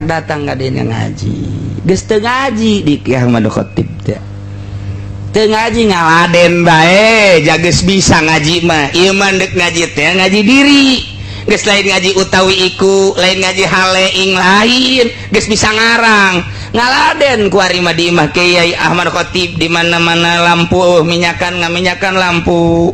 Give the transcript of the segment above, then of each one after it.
Datang ka dinya ngaji, geus teu ngaji di Ki Ahmad Khatib teh, teu ngaji, ngaladen bae. Jages bisa ngaji mah ieu mah, deuk ngaji teh ngaji diri, geus lain ngaji utawi iku, lain ngaji hale ing lain, geus bisa ngarang, ngaladen kuari mah di imah Kiai Ahmad Khatib. Di mana-mana lampu minyakan, ngaminyakan lampu.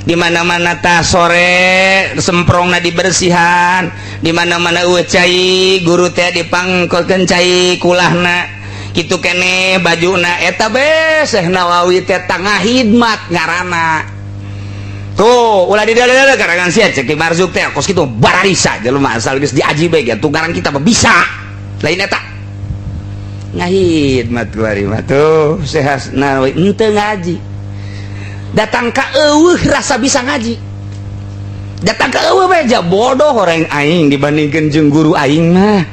Di mana-mana tas sore semprongna dibersihan. Di mana-mana eueuh cai, guru teh dipangkolkeun cai kulahna kitu kene bajuna. Eta be Syekh Nawawi teh, tangah hidmat ngaranna tuh. Ulah di dalam karangan sia, cek Marzuk teh kos kitu bararisa jelema, asal geus diaji bae tuh ngarang kita mah bisa lain. Eta ngahidmat kuari mah tuh Syekh Nawawi. Henteu ngaji, datang ka eueuh rasa bisa ngaji, datang ka eueuh beja bodoh orang aing dibandingkan jeung guru aing mah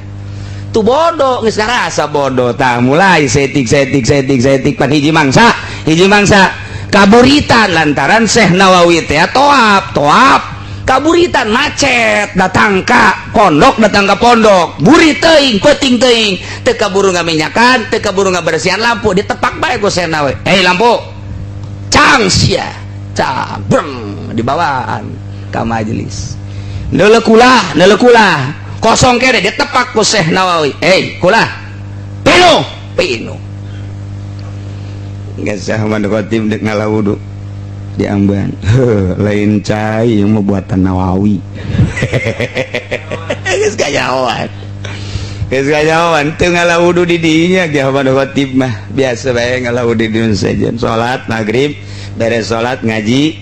tuh bodoh, geus ngarasa bodoh. Tah, mulai setik setik setik setik pan hiji mangsa, hiji mangsa kaburitan lantaran Syekh Nawawi teh toap toap kaburitan macet. Datang ka pondok, datang ka pondok burit teuing, peuting teuing, teu kaburu ngaminyakan, teu kaburu ngabersihan lampu, ditepak bae ku Syekh Nawawi, "Hei lampu, cang sia, cang!" Breng, dibawaan ka majelis. Neuleuh kulah, neuleuh kulah kosong kene, ditepak ku Syekh Nawawi, "Hei kulah, penuh, penuh!" Geus Ahmad Khatib dek ngala wudu di amban. Heuh, lain cai yang buatan Nawawi. Geus kanyahoan, geus kanyahoan. Teu ngala wudu di dinya Ki Ahmad Khatib mah, biasa bae ngala wudu di sejen. Salat maghrib beres, salat ngaji,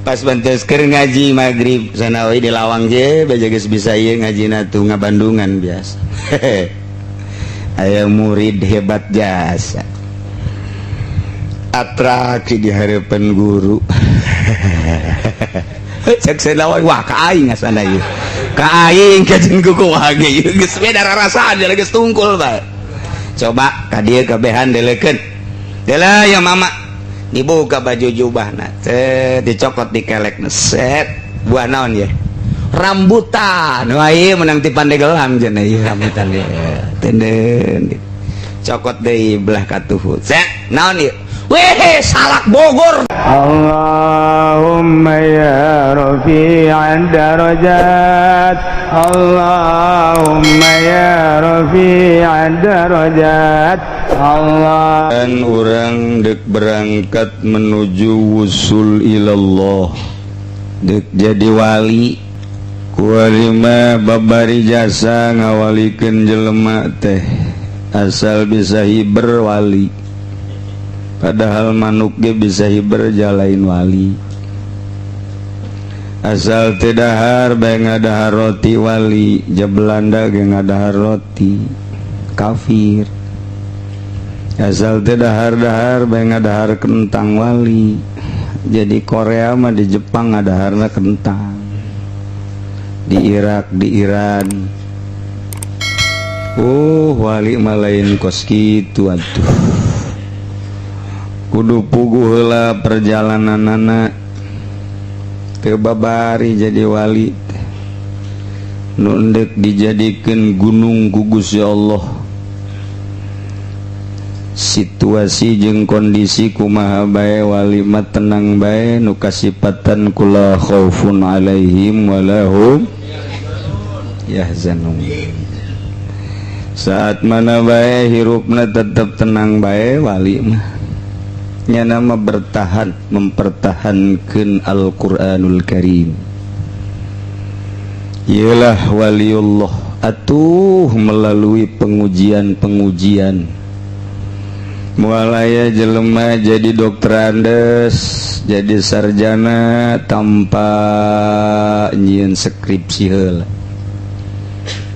pas bantes keur ngaji maghrib sanawi di lawang je beja geus bisa ieu ngajina tuh, ngabandungan biasa. Aya murid hebat jasa, atraksi di hadapan guru. Cek sanawi, "Wah, ka aing asana ieu, ka aing kajeun kuku ge ieu geus beda rarasaan, geus tungkul bae. Coba ka dieu kabehan deleukeun dela ya mama." Dibuka baju jubahna, set, dicokot di kelekna, set. Buah naon ya? Rambutan. Wah, ieu menang ti Pandegelang cenah ieu rambutan ieu. Tenden, cokot deui belah katuhu, set. Naon ieu? Weh, salak Bogor. اللهم يا رفيع الدرجات، اللهم يا رفيع الدرجات، الله Dan orang dek berangkat menuju wusul ilallah, dek jadi wali. Kuari mah babari jasa ngawalikeun jelema teh, asal bisa hiber wali. Padahal manuk ge bisa hiber, jalain wali. Asal teu dahar bae ngadahar roti wali. Ja Belanda ge ngadahar roti kafir. Asal teu dahar-dahar bae ngadahar kentang wali. Jadi Korea mah, di Jepang ngadaharna kentang, di Irak, di Iran. Oh, wali mah lain kos kitu atuh, kudu puguh heula perjalananana. Teu babari jadi wali teh. Nu endek dijadikeun gunung ku Gusti Allah, situasi jeung kondisi kumaha bae wali mah tenang bae, nu kasipatan ku la khaufun alaihim walahum yahzanun. Saat mana bae hirupna tetap tenang bae wali mah. Nyana mah bertahan mempertahankan Al-Qur'anul Karim. Ialah waliullah atuh melalui pengujian-pengujian. Moal aya jelema jadi doktorandes, jadi sarjana tanpa nyieun skripsi heula.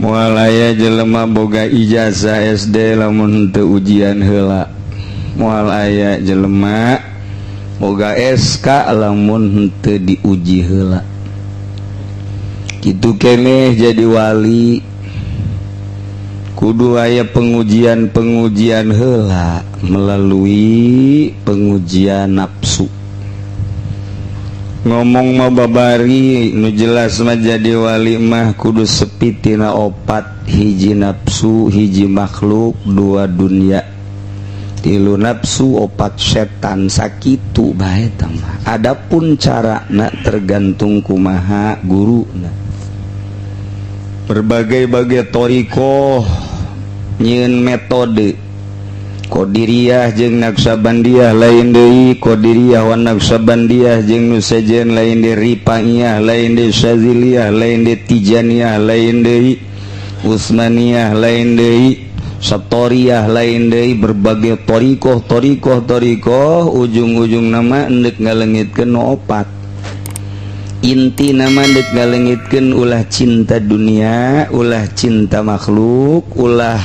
Moal aya jelema boga ijazah SD lamun teu ujian heula. Moal aya jelema boga SK lamun henteu diuji heula. Kitu keneh jadi wali, kudu aya pengujian-pengujian heula melalui pengujian nafsu. Ngomong mah babari, nu jelas mah jadi wali mah kudu sepi tina opat: hiji nafsu, hiji makhluk, dua dunia, tilu nafsu, opat setan. Sakitu bae mah. Adapun cara na tergantung kumaha guru. Nah, berbagai-bagai thoriqoh nyieun metode. Qadiriyah jeung Naqsabandiyah lain deui, Qadiriyah wa Naqsabandiyah jeung nu sejen lain deui, Rifaiyah lain deui, Syadziliyah lain deui, Tijaniyah lain deui, Utsmaniyah lain deui, Satoriyah lain deui. Berbagai thoriqoh, thoriqoh, thoriqoh, ujung-ujung nama endek ngalengitkeun nu opat. Inti nama endek ngalengitkeun ulah cinta dunia, ulah cinta makhluk, ulah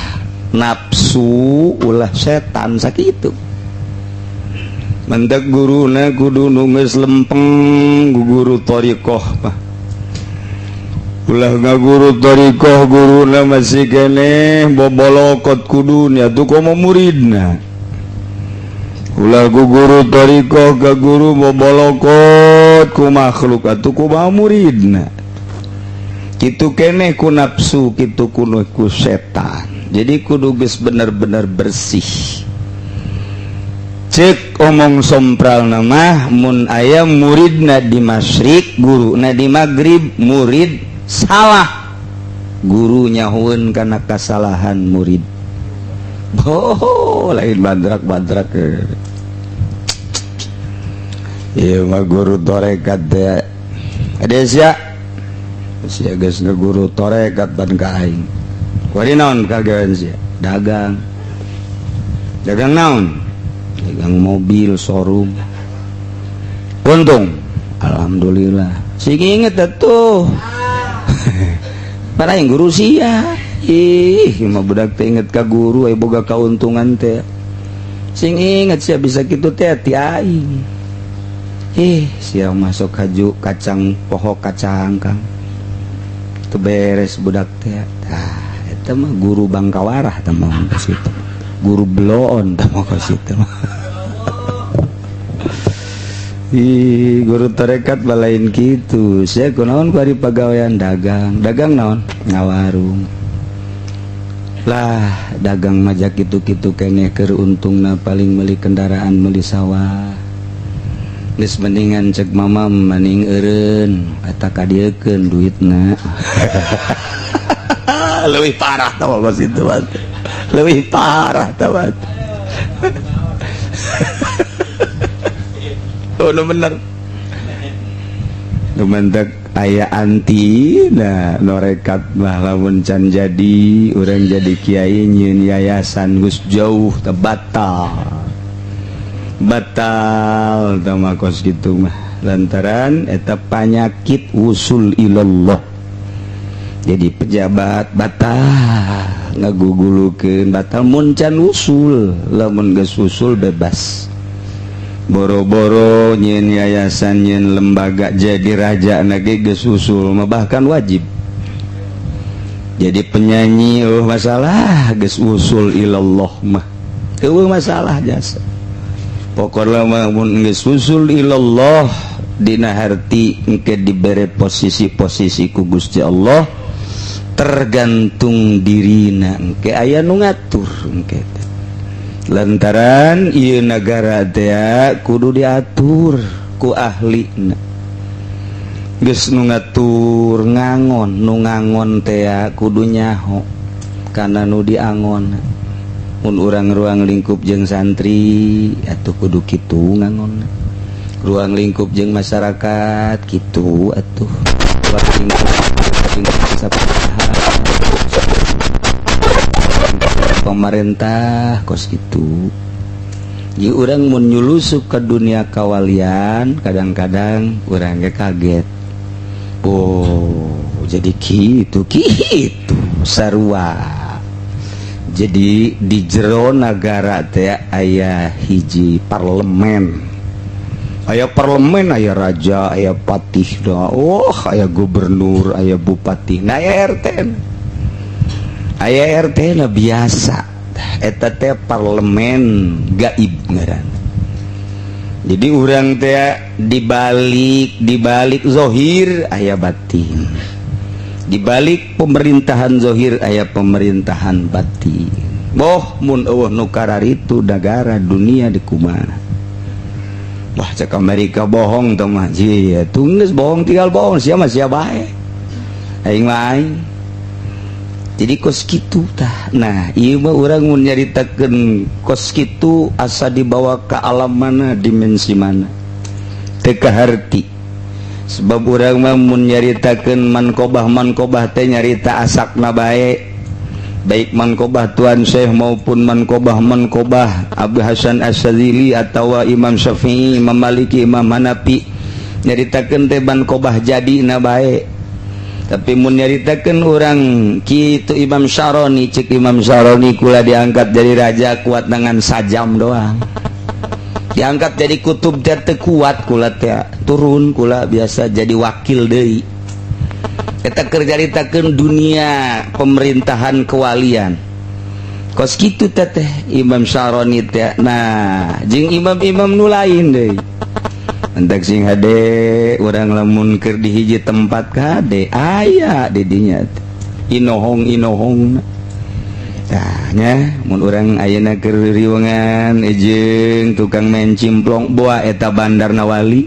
nafsu, ulah setan. Sakitu. Mentek guruna kudu nu geus lempeng. Guru thoriqoh mah ulah ngaguru thoriqoh guruna masih keneh bobolokot ku dunya tuh, komo muridna. Ulah ku guru thoriqoh ka guru bobolokot ku makhluk atuh, kumaha muridna? Kitu keneh ku nafsu, kitu kuno ku setan. Jadi kudu geus bener-bener bersih. Cek omong sompral nama, mun aya muridna di masyrik, guruna di maghrib, murid salah, guru nyahueun kana kasalahan murid. Oh, lain badrak-badrak. Ieu mah guru torekat teh. Ada sia sia geus ngaguru torekat ban ka aing. Kuari naon kagawean sia? Dagang. Dagang naon? Dagang mobil showroom. Untung? Alhamdulillah. Sing inget atuh. Para yang guru sia. Ih, mah budak teh inget ka guru aya boga kauntungan teh. Sing inget sia bisa kitu teh ti aing. Ih, sia masuk haju kacang poho kacang kang. Teu beres budak teh. Tah, eta mah guru bangkawarah tah mah ka situ. Guru bloon tah mah ka situ. Ih, guru tarekat balain kitu. Sia kunaon ku ari pagawean? Dagang. Dagang naon? Ngawarung. Lah, dagang majak kitu-kitu keneh, keur untungna paling meuli kendaraan, meuli sawah. Geus mendingan, cek mama, mending eureun eta kadieukeun duitna. Leuwih parah tah kos itu mah. Leuwih parah tah mah. Oh, nu bener. Nu mentek aya anti. Nah, norekat mah lamun can jadi urang jadi kiai nyieun yayasan geus jauh teh batal. Batal tah mah kos kitu mah, lantaran eta panyakit usul ilallah. Jadi pejabat batal, ngagugulukeun batal mun can usul. Lamun geus usul bebas. Boro-boro nyieun yayasan, nyieun lembaga, jadi raja nage geus usul mah bahkan wajib. Jadi penyanyi, oh, masalah geus usul ilallah mah eueuh masalah jasa. Pokokna mah mun geus usul ilallah, dina harti engke dibere posisi-posisi ku Gusti Allah, tergantung dirina. Engke aya nu ngatur engke teh. Lantaran ieu nagara teh kudu diatur ku ahlina. Geus nu ngatur ngangon, nu ngangon teh kudu nyaho kana nu diangon. Mun urang ruang lingkup jeung santri atuh kudu kitu ngangon, ruang lingkup jeung masyarakat kitu atuh, ruang lingkup sapaha pemerintah kos gitu. Jadi urang mun nyulusup ke dunia kawalian, kadang-kadang urang ge kaget, oh, jadi gitu gitu sarua. Jadi di jero nagara teh aya hiji parlemen, aya parlemen, aya raja, aya patih dah. Oh, aya gubernur, aya bupati. Nah, aya RT, aya RT na biasa. Eta teh parlemen gaib ngaran. Jadi urang teh dibalik zohir aya batin, dibalik pemerintahan zohir aya pemerintahan batin. Boh mun euweuh nu kararitu negara dunia di kumaha. Wah, cek Amerika bohong teh mah. Jia geus bohong, tinggal bohong sia mah, sia bae, aing mah aing. Jadi kos kitu tah. Nah, ieu mah urang mun nyaritakeun kos kitu asa dibawa ke alam mana, dimensi mana, teu kaharti. Sebab urang mah mun nyaritakeun mankobah mankobah teh nyarita asakna bae, baik mankobah Tuan Syekh maupun mankobah mankobah Abu Hasan Asy-Syadzili atau Imam Syafi'i, Imam Maliki, Imam Hanafi, nyaritakeun teh mankobah jadi na bae. Tapi mun nyaritakeun urang kitu Imam Syaroni, cek Imam Syaroni, kula diangkat jadi raja kuat dengan sajam doang, diangkat jadi kutub teh teu kuat kula teh, turun kula biasa jadi wakil deui. Eta keur nyaritakeun dunia pemerintahan kewalian kos kitu teh teh Imam Syaroni teh. Nah, jeung imam-imam nu lain deui. Entek sing hade urang lamun keur di hiji tempat kade aya di dinya teh inohong inohong. Tah nya, mun urang ayeuna keur riwengan jeung tukang main cimplong, boa eta bandarna wali.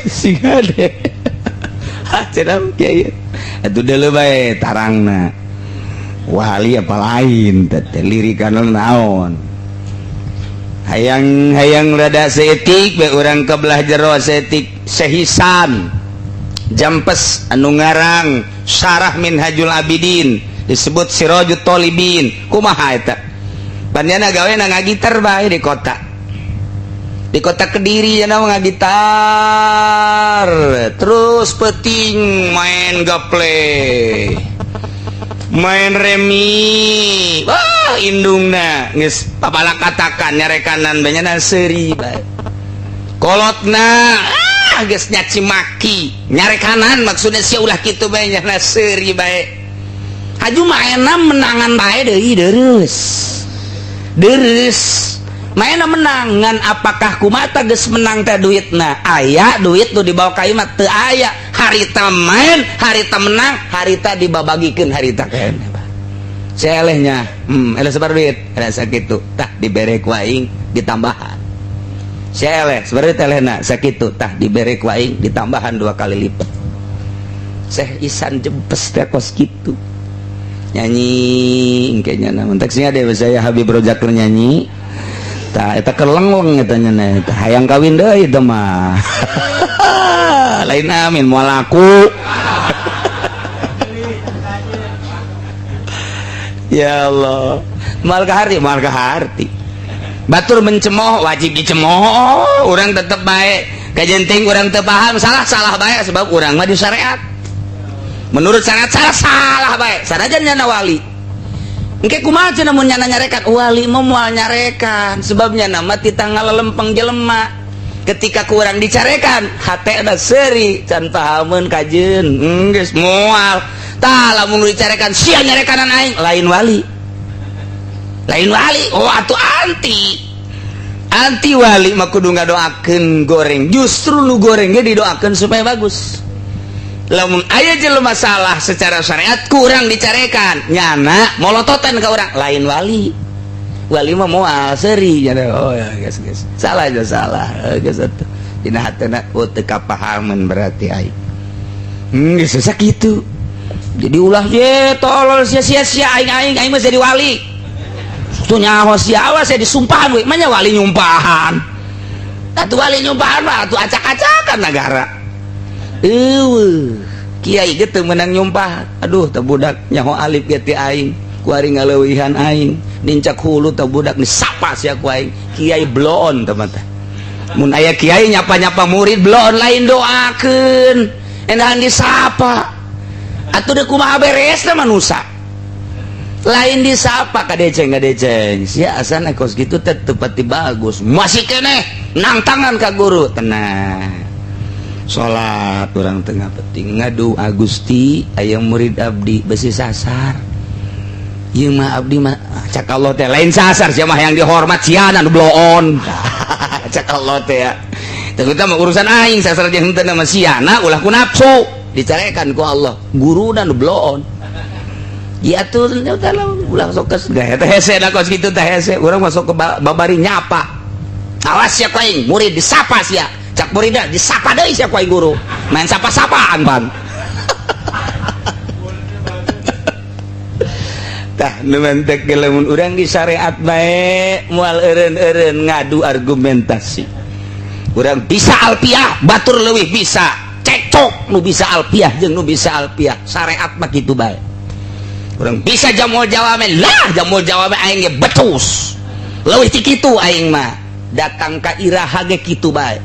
Sing hade, ah, cenah kiai atuh deuleu bae tarangna wali apa lain teh, lirikan naon. Hayang hayang rada seetik bae urang ke belah jero seetik. Sehisan Jampes anu ngarang Syarah Minhajul Abidin disebut Sirajut Tolibin, kumaha eta panjana gawe na ngagitar bae di kota, di kota Kediri nya ngagitar terus, peting main gaple, main remi. Wah, indungna geus papalakatakan nyarekanan banyana seuri bae. Kolotna, ah, geus nyaci maki nyarekanan, maksudnya sia ulah kitu bae, nyana seuri bae. Haju maena menangan bae deui, deres deres maena menangan. Apakah kumata geus menang teh duitna aya, duit tuh dibawa ka imah teu aya. Harita main, harita menang, harita dibabagikeun, harita kene selehnya, eleh sebar duit ada sakitu, tah dibere ku aing ditambahan. Seleh sebar duit elehna sakitu, tah dibere ku aing ditambahan dua kali lipat. Syekh Isan Jempes teh kos kitu nyanyi kayaknya. Nah, teksnya deh saya Habib Rojak nyanyi. Tah eta keleng eta nya, eta hayang kawin deui eta mah. Lain amin moal laku. Ya Allah, moal kaharti, moal kaharti. Batur mencemooh wajib dicemooh, urang tetep bae kajenting urang teu paham, salah salah bae, sebab urang mah di syariat. Menurut syariat salah salah bae, sanajan nyana wali. Engke kumaha cenah mun nyana nyarekan? Wali mah moal nyarekan, sebabnya nama ti tanggal lempeng jelema. Ketika kurang dicarekan, hate ada seuri, can pahameun kajeun. Geus moal. Tah lamun dicarekan sia nyarekanan aing, lain wali. Lain wali. Oh, atuh anti. Anti wali mah kudu ngadoakeun goreng. Justru nu goreng ge didoakeun supaya bagus. Lamun aya jelema salah secara syariat kurang dicarekan, nyana molototan ke orang lain wali. Wali mah moal seuri nyana. Oh ya, geus geus. Salah aja salah. Geus atuh. Dina hatena oh teu kapahaman berarti aing. Geus sakitu. Jadi ulah ye tolol sia sia sia aing aing aing mah jadi wali. Tuh nyaho sia, awas saya disumpahan we. Manya wali nyumpahan. Atuh wali nyumpahan mah atuh acak-acakan negara. Eueuh, kiai ge teu meunang nyumpah. Aduh, teu budak nyaho alif ge ti aing. Kuari ngaleuwihan aing. Nincak hulu teu budak disapa sia ku aing. Kiai bloon teh mah teh. Mun aya kiai nyapa-nyapa murid bloon, lain doakeun. Endahan disapa. Atuh deuk kumaha beresna manusa. Lain disapa kadeceng kadeceng. Sia asana kos kitu teh teu pati bagus. Masih keneh nangtangan ka guru. Tenang. Salat urang tengah penting ngadu Agusti aya murid abdi besi sasar. Ieu mah abdi mah cak Allah teh lain sasar sia mah yang dihormat siana nu bloon. Cak Allah teh ya. Terutama urusan aing sasar jeung henteu mah siana ulah ku nafsu dicarekan ku Allah. Guruna nu bloon. Ya tuh ulah sok kes gaya teh hese da kos kitu teh hese urang masuk ke babari nyapa. Awas sia ku aing murid disapa sia. Cak muridna disapa deui sia ku aing guru. Main sapa-sapaan pan. Tah nu mentek lamun urang di syariat bae moal eureun-eureun ngadu argumentasi. Urang bisa alpiah, batur leuwih bisa. Cekcok nu bisa alpiah jeung nu bisa alpiah. Syariat mah kitu bae. Urang bisa jamul jawame lah, jamul jawame aing ge becus. Leuwih ti kitu aing mah. Datang ka iraha ge kitu bae.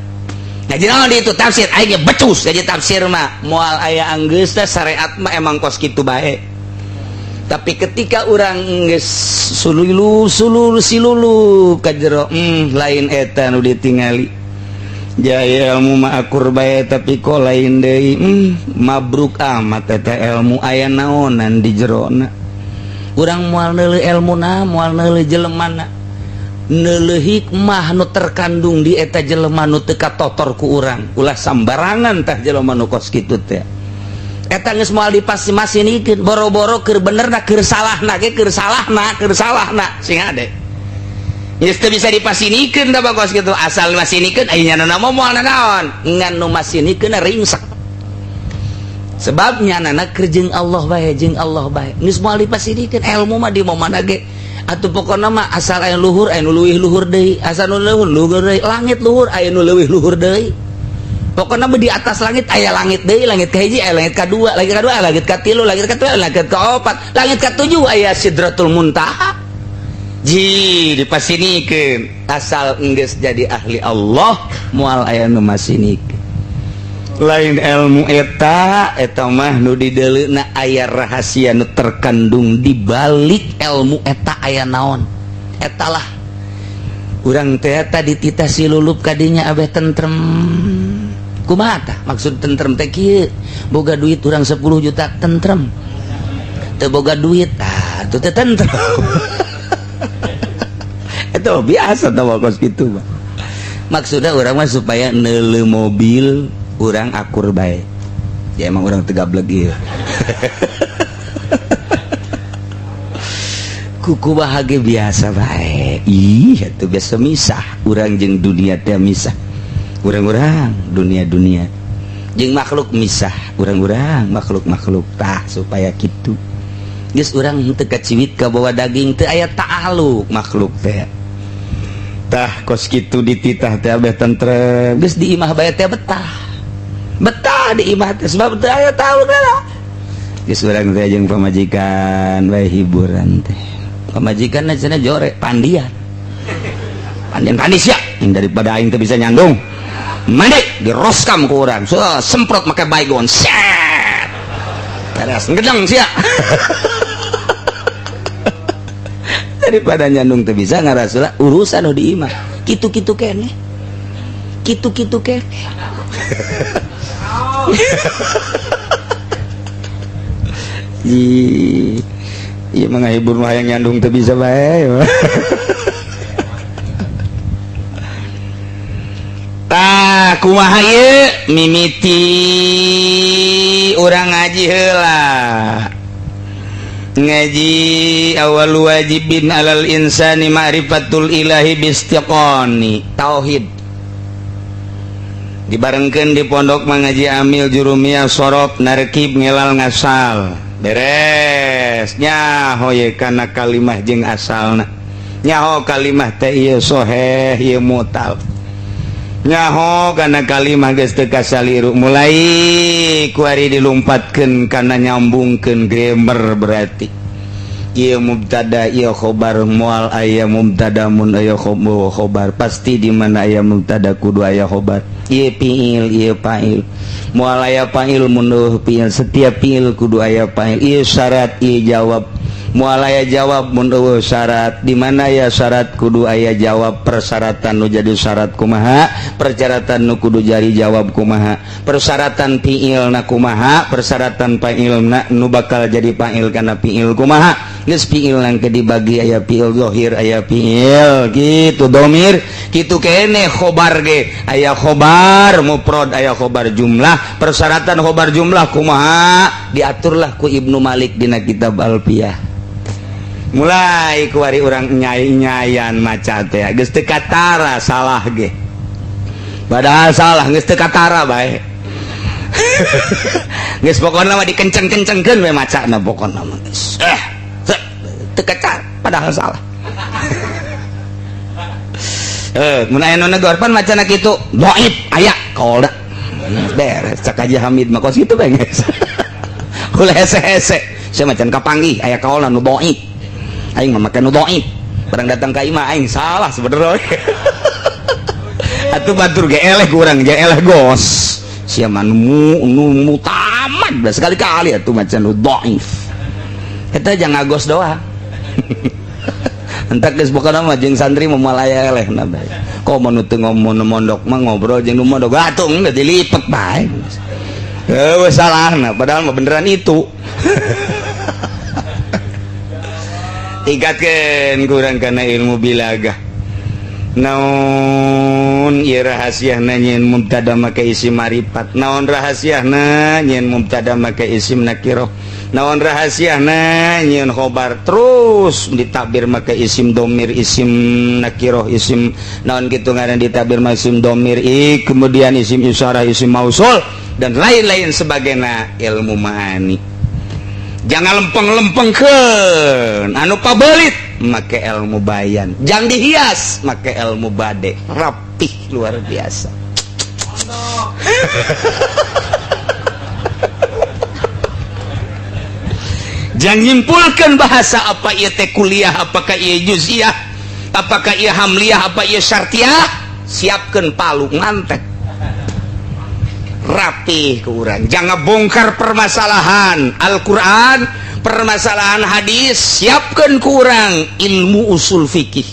Ngaji naon di itu tafsir aing ge becus ngaji tafsir mah. Moal aya anggeus teh syariat mah emang kos kitu bae. Tapi ketika orang geus sululu sululu silulu ka jero lain eta nu ditingali. Jaya ilmu mah akur bae tapi kok lain deui mabruk amat eta ilmu aya naonan di jerona. Urang moal neuleuh elmuna, moal neuleuh jelemana. Neuleuh hikmah nu terkandung di eta jelema nu teu katotor ku urang. Ulah sambarangan tah jelema nu kos kitu teh. Eta geus moal dipasti-masinikeun boro-boro keur benerna keur salahna ge keur salahna keur salahna sing ade. Geus teu bisa dipasinikeun da kos kitu asal masinikeun aya nyanana mah moal nanaon ngan nu masinikeun ringsek. Sebab nyanana keur jeung Allah bae jeung Allah bae. Geus moal dipasinikeun ilmu mah di mana ge atuh pokona mah asal aya luhur aya nu leuwih luhur deui asal nu luhur luhur deui langit luhur aya nu leuwih luhur deui. Pokoknya di atas langit aya langit deui, langit kahiji aya langit kadua, langit kadua langit katilu, langit katilu, langit kaopat, langit katujuh aya Sidratul Muntaha. Ji dipasinikeun asal enggeus jadi ahli Allah moal aya nu masinikeun. Lain ilmu eta eta mah nu dideuleuna aya rahasia nu terkandung di balik ilmu eta aya naon. Eta lah urang teh tadi titah silulup kadinya abeh tentrem. Kumaha tah maksud tentrem teh kieu boga duit urang 10 juta tentrem teu boga duit tah teu tentrem. Itu biasa tah kos kitu mah. Maksudna urang mah supaya neuleuh mobil urang akur bae ya emang urang teu gablek ieu. Kuku bahagia biasa bae ih atuh biasa misah urang jeung dunia teh misah. Urang-urang dunia-dunia jeung makhluk misah urang-urang makhluk-makhluk tah supaya kitu geus urang teu kaciwit ka bawa daging teu aya ta'aluk makhluk teh tah kos kitu dititah teh abeh tentrem geus di imah bae teh betah betah di imah teh sebab teu aya ta'aluk lah geus urang teh jeung pamajikan bae hiburan teh pamajikan cenah jore pandian pandian pandi sia daripada aing teu bisa nyandung mandi diroskam ku urang so, semprot make baygon set beres ngedeng sia. Daripada nyandung teu bisa ngarasula urusan nu di imah kitu-kitu keneh kitu-kitu keneh. Ieu mah ngahibur mah hayang nyandung teu bisa bae. Tah kumaha ieu mimiti urang ngaji heula. Ngaji awal wajibin alal insani ma'rifatul ilahi bistiqani tauhid. Dibarengkeun di pondok mangaji amil jurumiyah sorop narkib ngelal ngasal. Beres nyaho ye kana kalimah jeung asalna. Nyaho kalimah teh ieu soheh ieu mutal. Nyaho kana kalimah geus teu kasaliru mulai kuari dilumpatkeun kana nyambungkeun grammar berarti ieu mubtada ieu khobar moal aya mubtada mun aya khobar pasti di mana aya mubtada kudu aya khobar ieu fiil ieu fa'il moal aya fa'il mun eueuh fiil setiap fiil kudu aya fa'il ieu syarat ieu jawab Moal aya jawab mun eueuh syarat. Di mana ya syarat kudu aya jawab, persyaratan nu jadi syarat kumaha, persyaratan nu kudu jadi jawab kumaha, persyaratan fiil na kumaha, persyaratan fa'il na nu bakal jadi fa'il kana fiil kumaha. Geus fiil nang dibagi aya fiil zahir, aya fiil gitu domir kitu kene. Khobar ge aya khobar mufrad, aya khobar jumlah. Persyaratan khobar jumlah kumaha, diaturlah ku Ibnu Malik dina kitab Alfiyah. Mulai kuari urang nyai-nyayan maca teh geus teu katara salah ge, padahal salah geus teu katara bae. Geus pokona mah dikenceng-kencengkeun we macana, pokona mah teu katara padahal salah. Mun aya nu negor, pan macana kitu dhaif aya kaolda beres. Cak Haji Hamid mah kos kitu bae, geus ulah hese-hese. Saya macan kapanggih aya kaolna nu dhaif, aing mah make nu dhaif. Barang datang ka imah aing salah sebenarnya atuh. Batur ge eleh ku urang, ge eleh gos sia mah nu nu mutamat dah sekali-kali atuh macan nu dhaif eta, jangan ngagos doang. Entak geus pokona mah jeung santri mah moal aya eleh na bae. Komo nu teu ngomong mondok mah ngobrol jeung nu mondok atuh geus dilipet bae. Heueuh salahna, padahal mah beneran itu. Tingkatkan kurang karena ilmu bilagah. Naon ieu rahasiana nyieun mubtada make isim marifat? Naon rahasiana nyieun mubtada make isim nakiroh? Naon rahasiana nyieun khobar terus ditabir make isim domir, isim nakiroh, isim naon kitu ngaran, ditabir make isim domir i, kemudian isim isyarah, isim mausul, dan lain-lain sebagainya? Ilmu ma'ani jangan lempeng-lempengkeun. Anu pabelit make ilmu bayan, jangan dihias make ilmu bade, rapih luar biasa. Jangan nyimpulkan bahasa apa ieu teh kuliah, apakah ieu juz'iyah, apakah ieu hamliyah, apa ieu syartiyah. Siapkeun palu ngantek rapih ke urang. Jangan bongkar permasalahan Al-Quran, permasalahan hadis. Siapkan kurang ilmu usul fikih,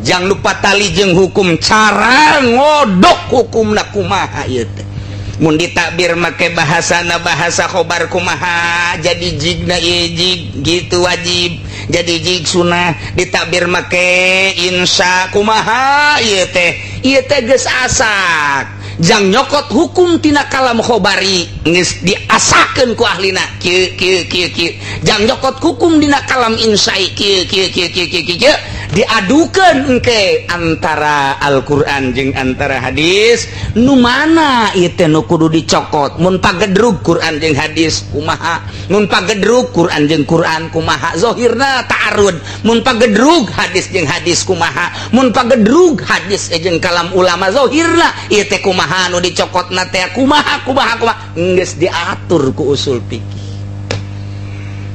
jangan lupa tali jeung hukum, cara ngodok hukum na kumaha ieu teh. Mun ditakbir make bahasana bahasa khobar kumaha, jadi jigna ieu jig gitu wajib, jadi jig sunah. Ditakbir make insya kumaha ieu teh, ieu teh geus asak. Jang nyokot hukum tina kalam khobari geus diasakeun ku ahlina kieu kieu kieu kieu. Jang nyokot hukum dina kalam insai kieu kieu kieu kieu kieu kieu. Diadukeun engke antara Al-Qur'an jeung antara hadis, nu mana ieu teh nu kudu dicokot. Mun pagedrug Qur'an jeung hadis kumaha, mun pagedrug Qur'an jeung Qur'an kumaha, zahirna ta'arud. Mun pagedrug hadis jeung hadis kumaha, mun pagedrug hadis jeung kalam ulama zahirna ieu teh kumaha, nu dicokotna teh kumaha kumaha kumaha, geus diatur ku usul fikih.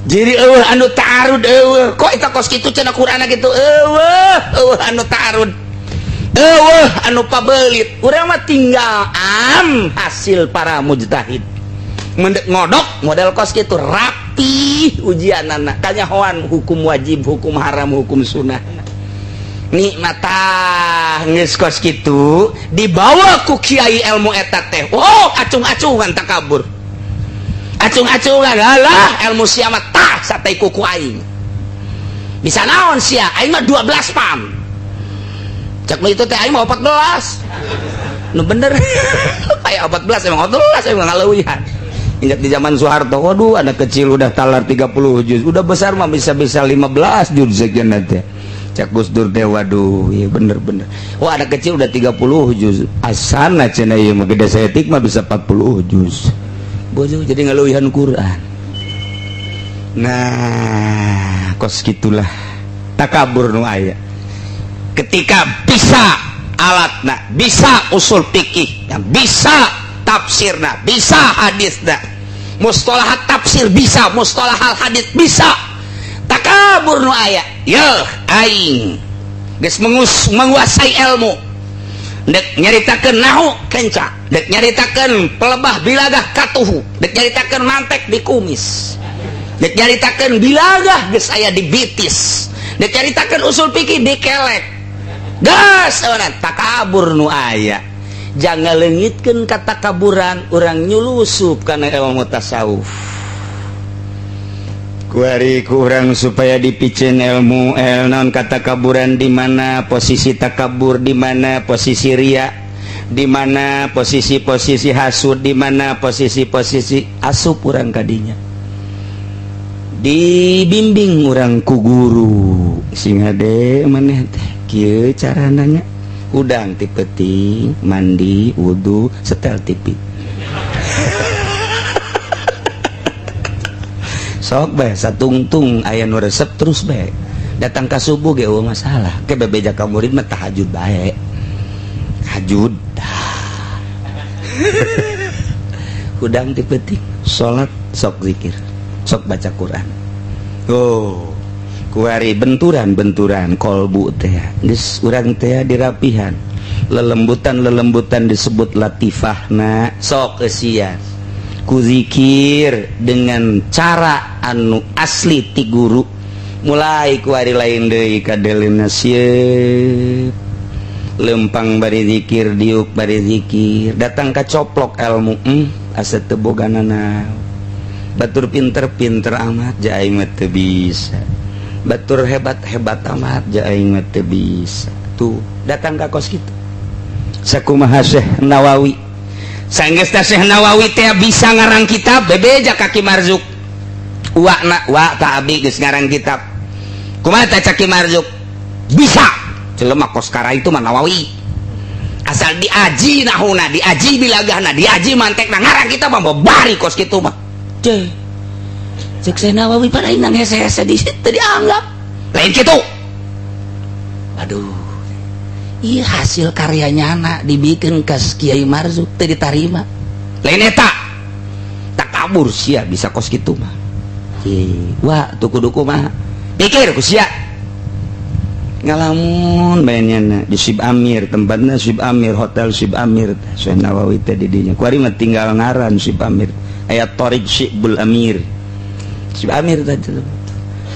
Jadi eueuh anu ta'arud, eueuh kok eta kos kitu cenah Qur'an kitu, eueuh eueuh anu ta'arud, eueuh anu pabelit. Urang mah tinggal am hasil para mujtahid mendek ngodok model kos kitu rapi ujianana, kanyahoan hukum wajib, hukum haram, hukum sunnah. Nikmatah geus kos kitu dibawa ku kiai ilmu eta teh, oh acung-acungan takabur, acung-acungan, alah ilmu sia mah tah satai kuku aing bisa naon sia, aing mah 12 pam. Cek nu itu teh aing mah 14 nu bener. Kayak 14 emang 14 emang ngaleuwihan. Ingat di zaman Soeharto, waduh anak kecil udah talar 30 juz, udah besar mah bisa-bisa 15 juz sekian teh. Cak Gus Dur teh, waduh iya bener-bener, wah anak kecil udah 30 juz, asana cenah ieu mah gede saeutik mah bisa 40 juz. Bojo jadi ngaleuwihan Quran. Nah kos gitulah takabur nu aya ketika bisa alatna, bisa usul fikih, bisa tafsirna, bisa hadisna, mustalahat tafsir bisa, mustalahat hadis bisa, takabur nu aya. Yeuh aing geus menguasai ilmu, dek nyaritakeun nahu kenca, dek nyaritakeun pelebah bilagah katuhu, dek nyaritakeun mantek di kumis. Dek nyaritakeun bilagah geus aya di bitis. Dek nyaritakeun usul fikih dikelek. Gas awanan takabur nu aya. Jangan leungitkeun katakaburan urang nyulusup kana ilmu tasawuf. Kuari kurang supaya dipiceun ilmu el naon katakaburan, di mana posisi takabur, di mana posisi ria, di mana posisi-posisi hasud, di mana posisi-posisi asup urang kadinya, dibimbing urang ku guru sing hade maneh teh kieu carana nya, hudang ti peuting, mandi, wudu, setel TV, sok bae satungtung aya nu resep terus bae datang ka subuh ge eueuh masalah. Ke bebeja ka murid mah tahajud bae, hajud hudang ti peuting, salat, sok zikir, sok baca Quran. Oh, kuari benturan-benturan kolbu teh geus urang teh dirapihan, lelembutan-lelembutan disebut latifahna. Sok eusian ku zikir dengan cara anu asli ti guru, mulai kuari lain deui kadelena sieun lempang bari zikir, diuk bari zikir, datang ka coplok ilmu, asa teu boga nanaon. Batur pinter-pinter amat ja aing mah teu bisa, batur hebat-hebat amat ja aing mah teu bisa. Tuh datang ka kos kitu sakumaha Syekh Nawawi. Sanggeus teh Syekh Nawawi teh bisa ngarang kitab, bebeja ka Ki Marzuk, "Wa na wa ta abi geus ngarang kitab, kumaha teh?" Cak Ki Marzuk, "Bisa jelema kos kara itu mah Nawawi, asal diaji nahuna, diaji bilagahna, diaji mantekna, ngarang kitab mah bari kos kitu mah." Cek cek Syekh Nawawi, pada aing hese-hese di situ dianggap lain kitu. Aduh, iya hasil karyanya anak dibikin ke Kiai Marzuk teu ditarima, lain eta takabur sia bisa kos kitu mah. Wah, tuh kudu kumaha pikir ku sia, ngalamun bae nya di Sib Amir, tempatnya Sib Amir, hotel Sib Amir. Syekh Nawawi teh di dinya kuari mah tinggal ngaran Sib Amir, aya Torik Sibul Amir, Sib Amir teh.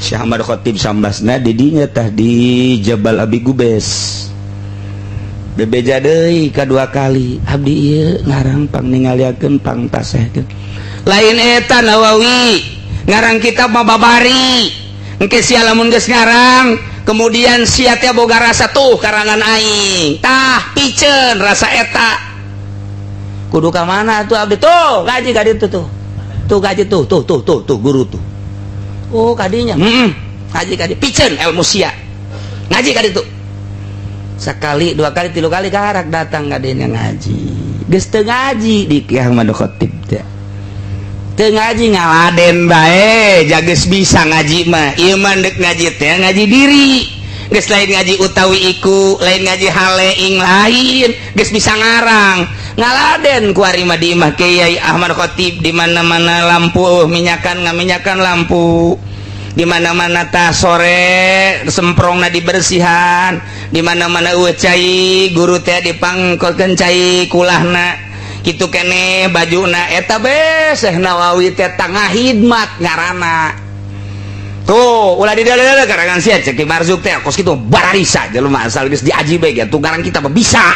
Syekh Ahmad Khatib Sambasna di dinya tah, di Jabal Abi Gubes. Bebeja deui kadua kali, "Abdi ieu ngarang pang ningaliakeun, pang tasehkeun." "Lain eta Nawawi, ngarang kitab mah babari. Engke sia lamun geus ngarang, kemudian sia teh boga rasa tuh karangan aing, tah piceun rasa eta." "Kudu ka mana tuh abdi?" "Tuh ngaji ka ditu tuh, tuh ngaji tuh, tuh tuh tuh tuh guru tuh." "Oh, kadinya?" Ngaji ka ditu, piceun ilmu sia, ngaji ka ditu." Sekali, dua kali, tilu kali, karak datang kadinya ngaji. Geus teu ngaji di Ki Ahmad Khatib teh, teu ngaji, ngaladen bae ja geus bisa ngaji mah. Ieu mah deuk ngaji teh ngaji diri, geus lain ngaji utawi iku, lain ngaji hale ing lain, geus bisa ngarang, ngaladen kuari mah di imah Kiai Ahmad Khatib. Di mana-mana lampu minyakan, ngaminyakan lampu. Di mana-mana tah sore semprongna dibersihan. Di mana-mana eueuh cai, guru teh dipangkolkeun cai kulahna kitu keneh bajuna. Eta be Syekh Nawawi teh tangah hidmat ngaranna. "Tuh ulah di dalam karangan sia," cek Ki Marzuk teh, "kos kitu bararisa jelema asal geus diaji bae tuh ngarang kita mah bisa."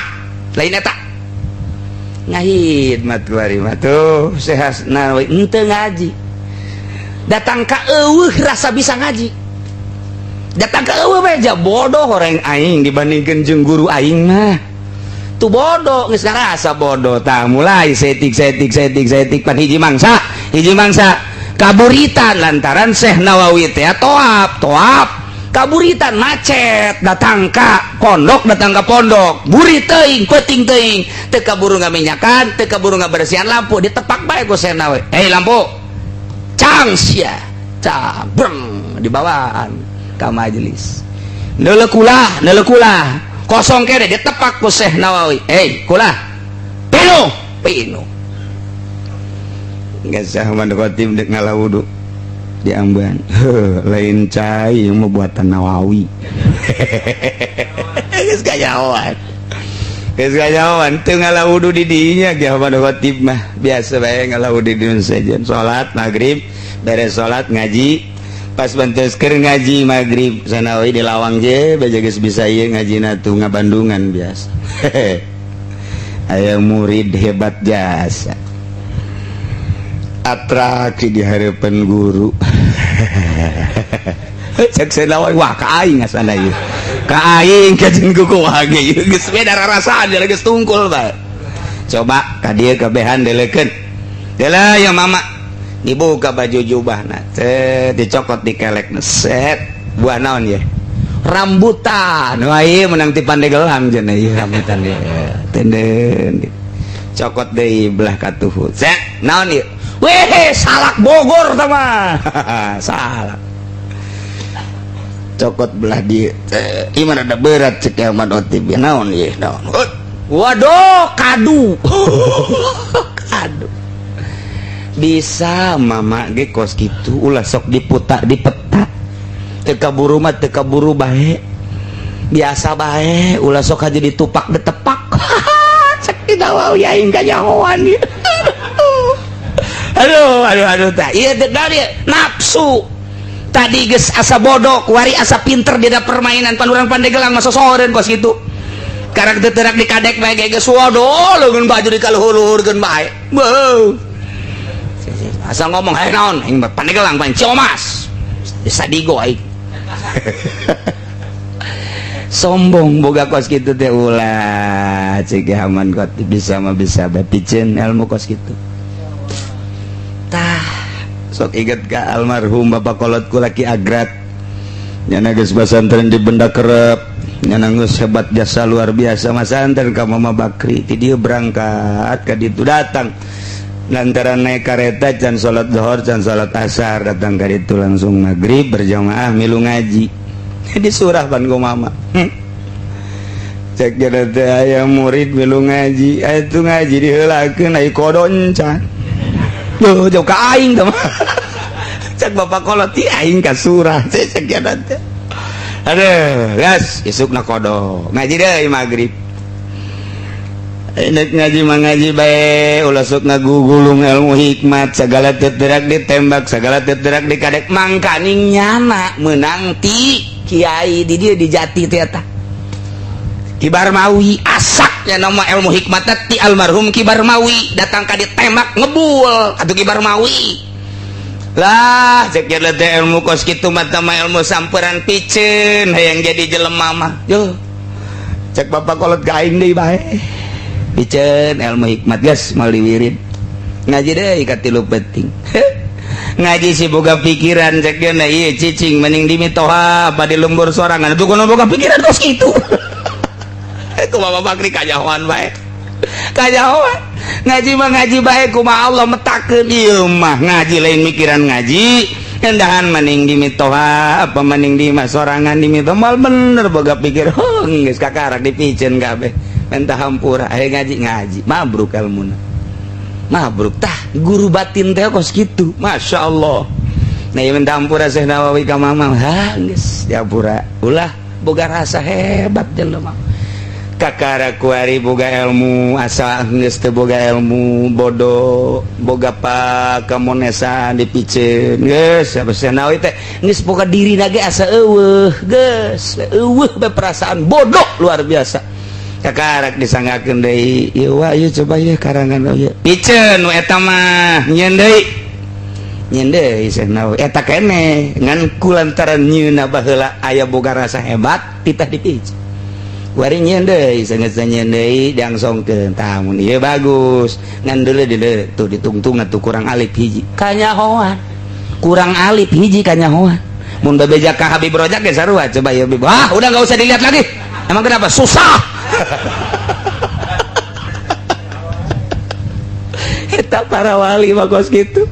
Lain eta ngahidmat kuari mah. Tuh Syekh Nawawi henteu ngaji, datang ka eueuh rasa bisa ngaji, datang ka eueuh bae, bodoh orang aing dibandingkeun jeung guru aing mah tuh bodoh. Geus ngarasa bodoh tah, mulai setik setik setik setik, pan hiji mangsa, hiji mangsa kaburitan lantaran Syekh Nawawi teh toap toap kaburitan, macet, datang ka pondok, datang ka pondok burit teuing, peuting teuing, teu kaburu ngaminyakan, teu kaburu ngabersihan lampu, ditepak bae ku Syekh Nawawi, "Hei lampu, cang sia, cang!" Breng, dibawaan ka majelis. Neuleuh kulah, neuleuh kulah kosong kene, ditepak ku Syekh Nawawi, "Hei kulah, pinuh!" Pinuh. Geus Ahmad Khatib dek ngala wudu di amban, "Lain cai yang buatan Nawawi." Geus kanyahoan, geus kanyahoan, teu ngala wudu di dinya. Ki Ahmad Khatib mah biasa bae ngala wudu di sejen, salat maghrib. Beres salat ngaji, pas bantos keur ngaji maghrib sanawi di lawang je beja geus bisa ieu ngajina tuh ngabandungan biasa. Aya murid hebat jasa. Atraksi di harapan guru. Cek sanawi, wah, ka aing asana ieu. Ka aing kajeun kuku ge ieu geus beda rarasaan, geus tungkul bae. Coba ka dieu kabehan deleukeun. Dela ya mama. Dibuka baju jubahna, teh dicokot di kelekna, set. Buah naon ya? Rambutan. Wah, ieu menang ti Pandegelang cenah ieu rambutan ieu. Tenden. Cokot deui belah katuhu. Set, naon ieu? Weh, salak Bogor tah mah. Salak. Cokot belah dieu. Ieu mah rada berat cek Ahmad Otib. Naon ieu? Naon? Waduh, kadu. Kadu. Bisa mama ge kos kitu, ulah sok diputar dipeta. Teu kaburu mah teu kaburu bae. Biasa bae, ulah sok aja ditupak ditepak. Cek Nawawi aing kanyahoan ieu. Aduh, aduh, aduh, tah. Ieu teh dari nafsu. Tadi geus asa bodoh, kuari asa pinter dina permainan pan urang Pandegelang mah sosoreun kos kitu. Karak teu terak dikadek bae ge geus waduh, leungeun baju dikaluhur-luhurkeun bae. Beuh. Asa ngomong, "Hei naon, aing mah Pandegelang pan Ciomas." Desa Digo aing. Sombong boga kos kitu teh ulah cek Haman kot bisa mah bisa bae piceun ilmu kos kitu. Tah, sok inget ka almarhum bapak kolot ku laki agrat. Nyana geus basantren di benda kerep, nyana geus hebat jasa luar biasa masantren ka Mama Bakri. Ti dieu berangkat ka ditu datang. Lantaran naik kereta can salat zuhur, can salat asar, datang ka ditu langsung maghrib berjamaah milu ngaji. Di surah pan ku mama. Cek jadi teh aya murid milu ngaji, aya itu ngaji diheulakeun ai kodon can. Yo jauh ka aing teh mah. Cek bapak kolot ti aing ka surah. Cek jadi teh. Aduh, gas isukna kodo. Ngaji deui maghrib. Nek ngaji mah ngaji bae, ulah sok ngagugulung ilmu hikmat, segala teterak ditembak, segala teterak dikadek, mangkaning nyana menang ti kiai di dieu di jati teh eta. Ki Barmawi asak ya nama ilmu hikmat ti almarhum Ki Barmawi datang ka ditembak ngebul atuh Ki Barmawi. Lah cek nya teh ilmu kos kitu mah mah ilmu samperan piceun hayang jadi jelema mah. Yo. Cek bapak kolot ka aing deui bae. Piceun ilmu hikmat geus moal diwirid. Ngaji deui ka tilu penting. Ngaji si boga pikiran cek dia na ieu cicing mending di mitoha apa di lembur sorangan itu kudu boga pikiran kos kitu. Kumaha Bakri kanyahoan bae. Kanyahoan. Ngaji mah ngaji bae kumaha Allah metakeun ieu mah ngaji lain mikiran ngaji. Endahan mending di mitoha apa mending di imah sorangan di mitoha mal bener boga pikir oh geus kakarak dipiceun kabeh. Mentah hampura aya ngaji ngaji mabruk ilmuna. Mabruk tah guru batin teh kos kitu. Masya Allah. Nah ieu mentah hampura Syekh Nawawi ka mama ha geus dihampura ulah boga rasa hebat jelema. Kakara kuari boga ilmu asa geus teu boga ilmu bodoh boga pakamonesan dipiceun geus siapa Syekh Nawawi teh geus boga diri ge asa eueuh geus eueuh be perasaan bodoh luar biasa. Kakarak disanggakeun deui ieu wa ieu coba ieu karangan ieu piceun nu eta mah nyieun deui Syekh Nawawi eta keneh ngan kulantaran nyieunna baheula aya boga rasa hebat titah dipiceun. Wari nyieun deui sangeus nyieun deui diangsongkeun tah mun ieu bagus ngan deuleu deuleu tuh ditungtung atuh kurang alif hiji kanyahoan kurang alif hiji kanyahoan mun bebeja ka Habib Rojak ge sarua coba ieu ah udah enggak usah dilihat lagi emang kenapa susah. Eta para wali mah kos kitu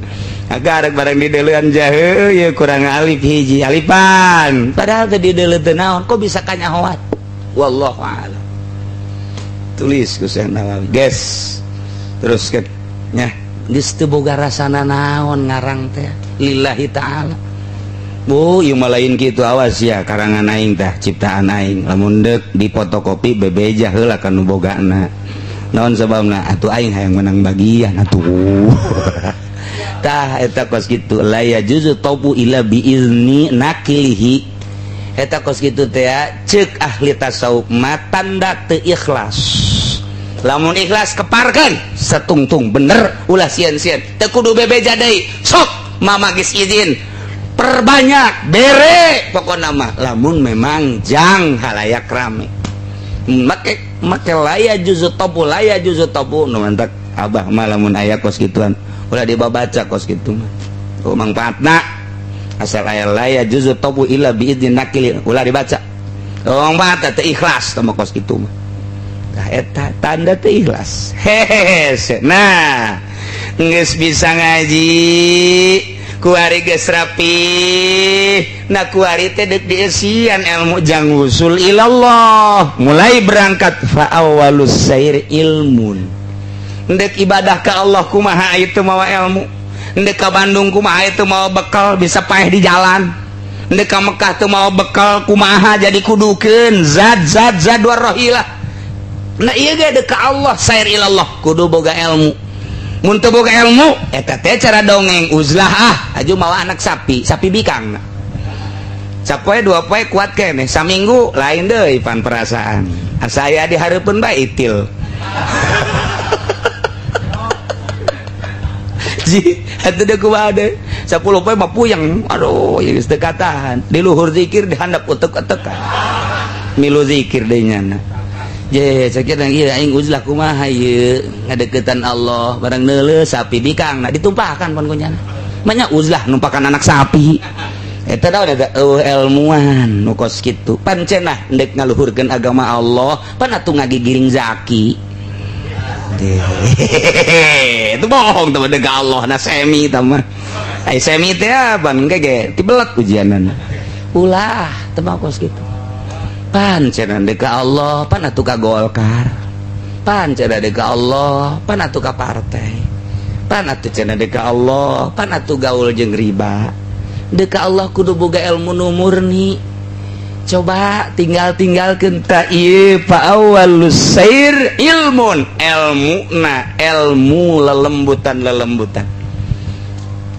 agar barang dideuleuan jahe ieu kurang alif hiji alipan padahal teh dideuleu teu naon kok bisa kanyahoan wallahu a'lam. Tulis ku Syekh Nawawi geus terus ke nya geus teu boga rasana naon ngarang teh lillahi ta'ala. Bu, ieu mah lain kitu awas ya karangan aing tah ciptaan aing lamun deuk dipotokopi bebeja heula ka nu bogana. Naon sababna atuh aing hayang menang bagian atuh. Tah eta kos kitu la yajuzu tobu illa bi izni nakilihi. Eta kos kitu teh ceuk ahli tasawuf mah tanda teu ikhlas. Lamun ikhlas keparkeun setungtung bener ulah sieun-sieun. Teu kudu bebeja deui. Sok mama geus izin. Perbanyak bere pokona mah lamun memang jang halayak rame. Make make la yajuzu tobu la yajuzu tobu nu mantak abah mah lamun aya kos kituan ulah dibabaca kos kitu mah. Oh mangfaatna asal aya la yajuzu tobu illa bi idzni nakili ulah dibaca. Oh mangfaatna teu ikhlas teh kos kitu mah. Tah eta tanda teu ikhlas. Hehehe. Nah, geus bisa ngaji kuari geus rapi. Nah kuari teh deuk dieusian ilmu jang wusul ilallah. Mulai berangkat fa awwalus sair ilmun. Ndek ibadah ka Allah kumaha itu mawa ilmu. Ndek ka Bandung kumaha itu mawa bekal bisa paeh di jalan. Ndek ka Mekah teu mawa bekal kumaha jadi kudukeun zat zat zat warrohilah. Nah ieu ge deuk ka Allah sair ilallah kudu boga ilmu. Mun teu boga ilmu eta teh cara dongeng uzlah ah aju mawa anak sapi, sapi bikang. Sapoe dua poe kuat keneh, saminggu lain deui pan perasaan. Asa aya dihareupeun bae itil. Ji, atuh deui kumaha deui? 10 poe mah puyeng. Aduh, ieu geus teu katahan. Di luhur zikir di handap utek-utekan. Milu zikir deui nyana. Je, sakieu ieu aing uzlah kumaha ieu ngadeukeutan Allah barang neuleuh sapi bikang nah ditumpahkan pon ku nyana. Manya uzlah numpakan anak sapi. Eta daun eta eueuh ilmuan nu kos kitu. Pancenah ndek ngaluhurkeun agama Allah, pan atuh ngagigiring zaki. Itu bohong teman deuk Allah na semi tah mah. Ai semi teh ban engke ge tibelet ujianana. Ulah teu mah kos kitu. Pan cenah deuk ka Allah, pan atuh ka Golkar. Pan cenah deuk ka Allah, pan atuh ka partai. Pan atuh cenah deuk ka Allah, pan atuh gaul jeung riba. Deuk ka Allah kudu boga ilmu nu murni. Coba tinggal-tinggalkeun ta ieu fa awwalus sair ilmun, ilmuna ilmu lelembutan-lelembutan.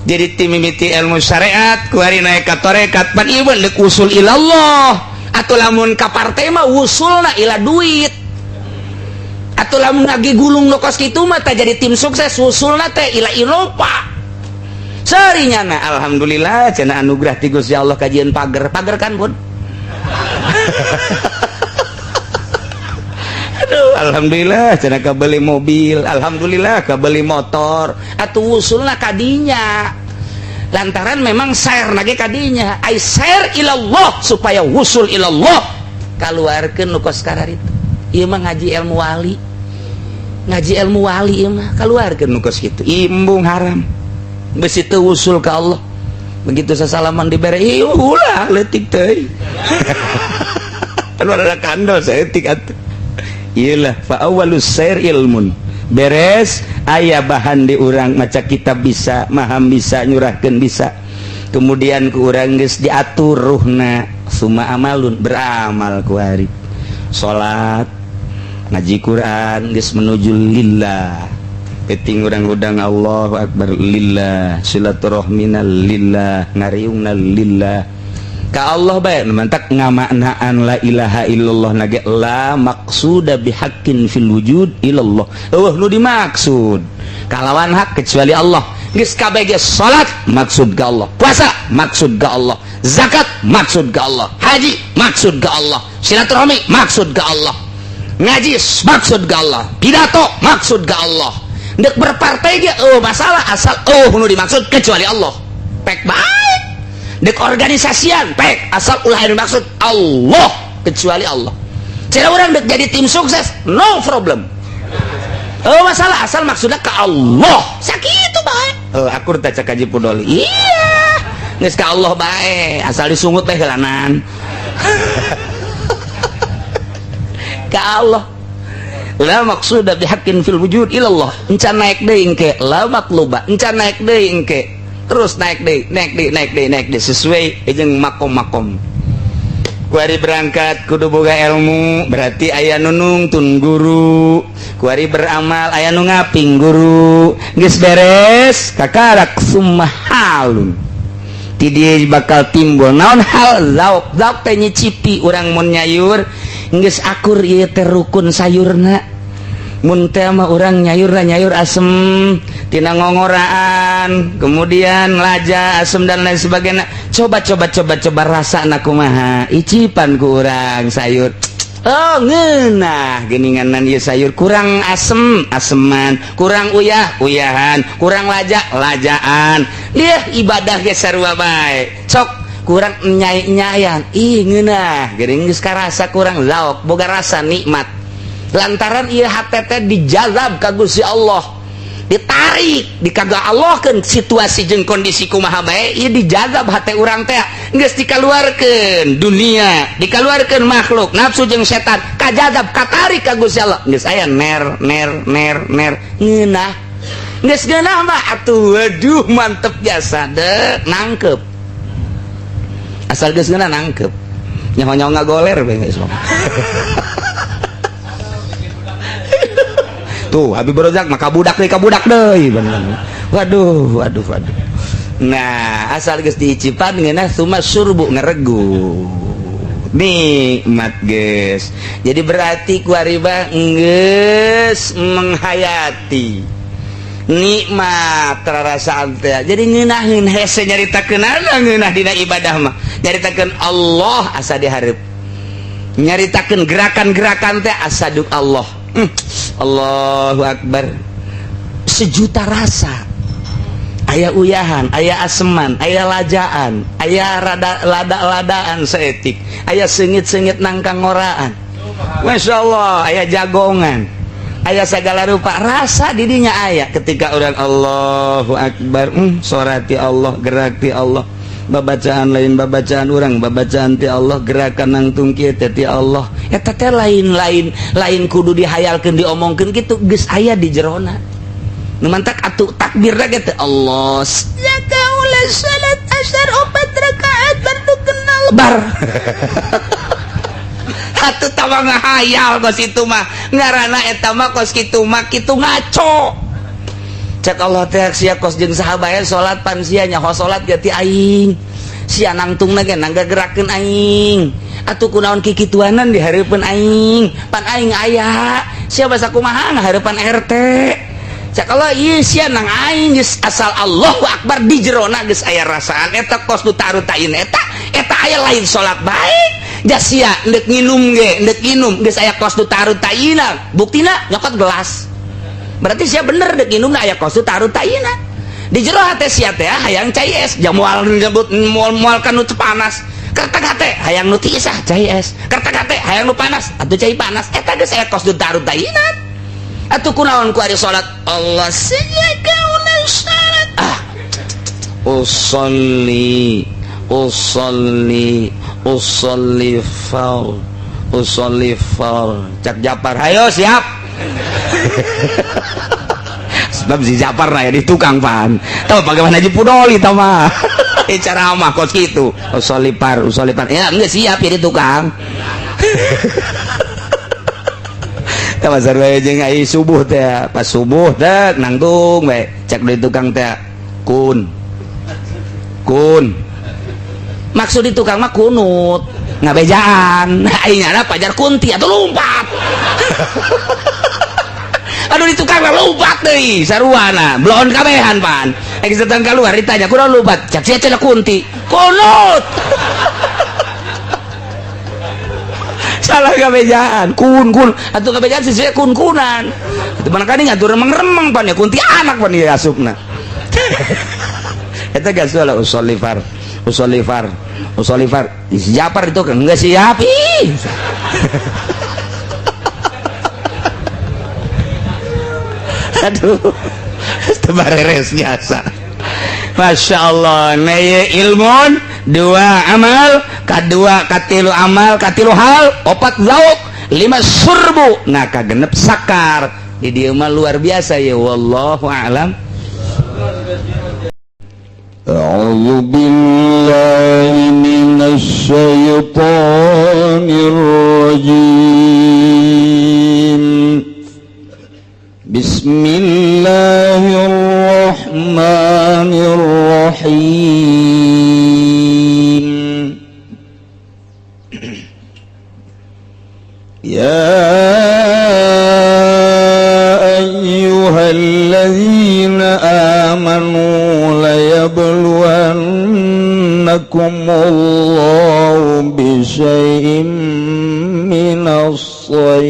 Jadi timimiti ilmu syariat kuari naik ka tarekat pan ieu deuk usul ilallah. Atau lamun ka partai mah wusulna ila duit. Atau lamun lagi gulung nu kos kitu mah teh jadi tim sukses wusulna teh ila ilopa. Serinya na alhamdulillah cenah anugerah ti Gusti Allah kajian pager. Pager kan bun. Aduh alhamdulillah cenah kabeli mobil, alhamdulillah kabeli motor. Atuh wusulna kadinya. Lantaran memang sair nage kadinya ai sair ilallah supaya wusul ilallah kaluarkeun nu kos karar itu. Ieu mah ngaji ilmu wali, ngaji ilmu wali ieu mah kaluarkeun nu kos kitu imbung haram besi teu wusul ka Allah. Begitu sasalaman dibere ieu ulah leutik teuing. Anu ada kandel saeutik atuh. Ieu lah fa awwalus sair ilmun. Beres aya bahan di urang maca kitab bisa, maham bisa, nyurahkeun bisa. Kemudian ku urang geus diatur ruhna summa amalun beramal ku hari. Salat, ngaji Quran geus menuju lillah. Peting urang udang Allahu akbar lillah, silaturahmina lillah, ngariungna lillah. Ka Allah bae mantak ngamaknaan la ilaha illallah nage la maqsuda bihaqqin fil wujud illallah. Eueuh nu dimaksud kalawan hak kecuali Allah. Geus kabeh ge salat maksud ka Allah, puasa maksud ka Allah, zakat maksud ka Allah, haji maksud ka Allah, silaturahmi maksud ka Allah, ngaji maksud ka Allah, pidato maksud ka Allah. Ndek berpartai ge eueuh masalah asal eueuh nu dimaksud kecuali Allah. Pek bae. Dek organisasian pek asal ulah yang dimaksud Allah kecuali Allah. Cara orang dek jadi tim sukses no problem. Oh masalah asal maksudnya ke Allah. Sakitu bae. Oh akur teh cek Haji Pudoli. Iya. Geus ka Allah bae asal disungut teh heulanan. Ka Allah. La maqsuda bihaqqin fil wujud ilallah. Encan naik deui engke la matluba. Encan naik deui engke. Terus naik deh, naik deh, naik deh, naik deh sesuai jeung makom-makom. Kuari berangkat kudu boga ilmu, berarti aya nu nungtun guru. Kuari beramal aya nu ngaping guru. Geus beres kakarak summa halun. Ti dieu bakal timbul naon hal zauk. Zauk teh nyicipi urang mun nyayur geus akur ieu teh rukun sayurna. Mun teh mah urang nyayurna nyayur asem tina ngongoraan, kemudian laja asem dan lain sebagainya. Coba coba coba coba rasana kumaha, icipan ku urang sayur. Oh ngeunah geuninganan ieu sayur, kurang asem aseman, kurang uyah uyahan, kurang laja lajaan. Liah ibadah ge sarua bae. Sok kurang nyai-nyayan, ih ngeunah geuning geus karasa kurang zaok, boga rasa nikmat. Lantaran ieu hate teh dijazab ka Gusti Allah, ditarik dikaga Allahkeun situasi jeung kondisi kumaha bae ieu dijazab hate urang teh geus dikaluarkeun dunia, dikaluarkeun makhluk, nafsu jeung setan, kajazab katarik ka Gusti Allah, geus aya ner ner ner ner ngeunah, geus ngeunah mah atuh waduh mantep jasa dek nangkep. Asal geus ngeunah nangkep. Nyaho-nyaho ngagoler bae geus mah. Tuh Habib Rozak maka budak deui ka budak deui bener. Waduh waduh waduh. Nah, asal geus diicipan ngeunah suma surbu ngeregu. Nikmat geus. Jadi berarti ku ariba geus menghayati nikmat rarasaan teh. Jadi ngeunaheun hese nyaritakeun ngeunah dina ibadah mah. Nyaritakeun Allah asa dihareup. Nyaritakeun gerakan-gerakan teh asa duk Allah. Allahu Akbar. Sejuta rasa. Aya uyahan, aya aseman, aya lajaan, aya rada lada-ladaan seetik, aya sengit-sengit nangkang ngoraan. Masya Allah, aya jagongan, aya segala rupa rasa didinya aya ketika orang Allahu Akbar, sorati Allah, gerak ti Allah, babacaan lain babacaan orang, babacaan ti Allah, gerakan nangtung kieu teh ti Allah. Eta teh lain-lain lain kudu dihayalkeun diomongkeun kitu geus aya di jerona. Nu mantak atuh takbir ge teh Allah. Ya kaula salat asar 4 rakaat baru kenal bar. Atuh tama ngahayal kos itu mah ngaranna eta mah kos kitu mah kitu ngaco. Cek Allah teh sia kos jeung sahabat salat pan sia nyaho salat ge ti aing. Sia nangtungna ge nangga gerakeun aing. Atuh kunaon kikituanan di hareupeun aing. Pan aing aya. Sia basa kumaha ngahareupan RT. Cek Allah ieu sia nang aing geus asal Allahu Akbar di jerona geus aya rasaan eta kos nu tarutain eta eta aya lain salat bae. Jas sia ndek nginum ge ndek nginum geus aya kos nu tarutaina. Buktina nyokot gelas. Berarti sia bener dek nginum aya kos nu tarutaina. Di jero hate sia teh hayang cai es, jam moal nyebut moal kan nu panas. Kertek hate hayang nu tiis ah cai es. Kertek hate hayang nu panas atuh cai panas. Eta geus aya kos nu tarutaina. Atuh kunaon ku ari salat Allah sia kaula salat ah usolli usolli usolli far usolli far. Cak Japar hayo siap. Sebab si Japar lah ya di tukang pan tahu bagaimana Haji Pudoli tau mah cara mah kos gitu usolli far usolli far ya enggak siap ya di tukang. Pasar wae jeung ai subuh teh pas subuh teh nangtung we cek di tukang teh kun kun maksud di tukang mah kunut ngabejaan aing nyana pajar kunti atuh lompat. Aduh di tukang mah lompat deui saruana bloon kabehan pan geus datang keluar ditanya kunaon lompat cek sia cenah kunti kunut. Salah kabejaan kun kun atuh kabejaan sisih kun kunan atuh barangkali ngatur remeng-remeng pan ya kunti anak pan ya asupna. Eta geus lah usolli far usolli far usolli far Japar itu kan enggak siap ih. Aduh tebareres biasa. Masya Allah neye ilmun dua amal kadua katilu amal katilu hal opat zauk lima surbu nah kagenep sakar di dieu mah luar biasa ya wallahu a'lam. A'udzu billahi minasy syaithanir يا أيها الذين آمنوا ليبلونكم الله بشيء من الصيد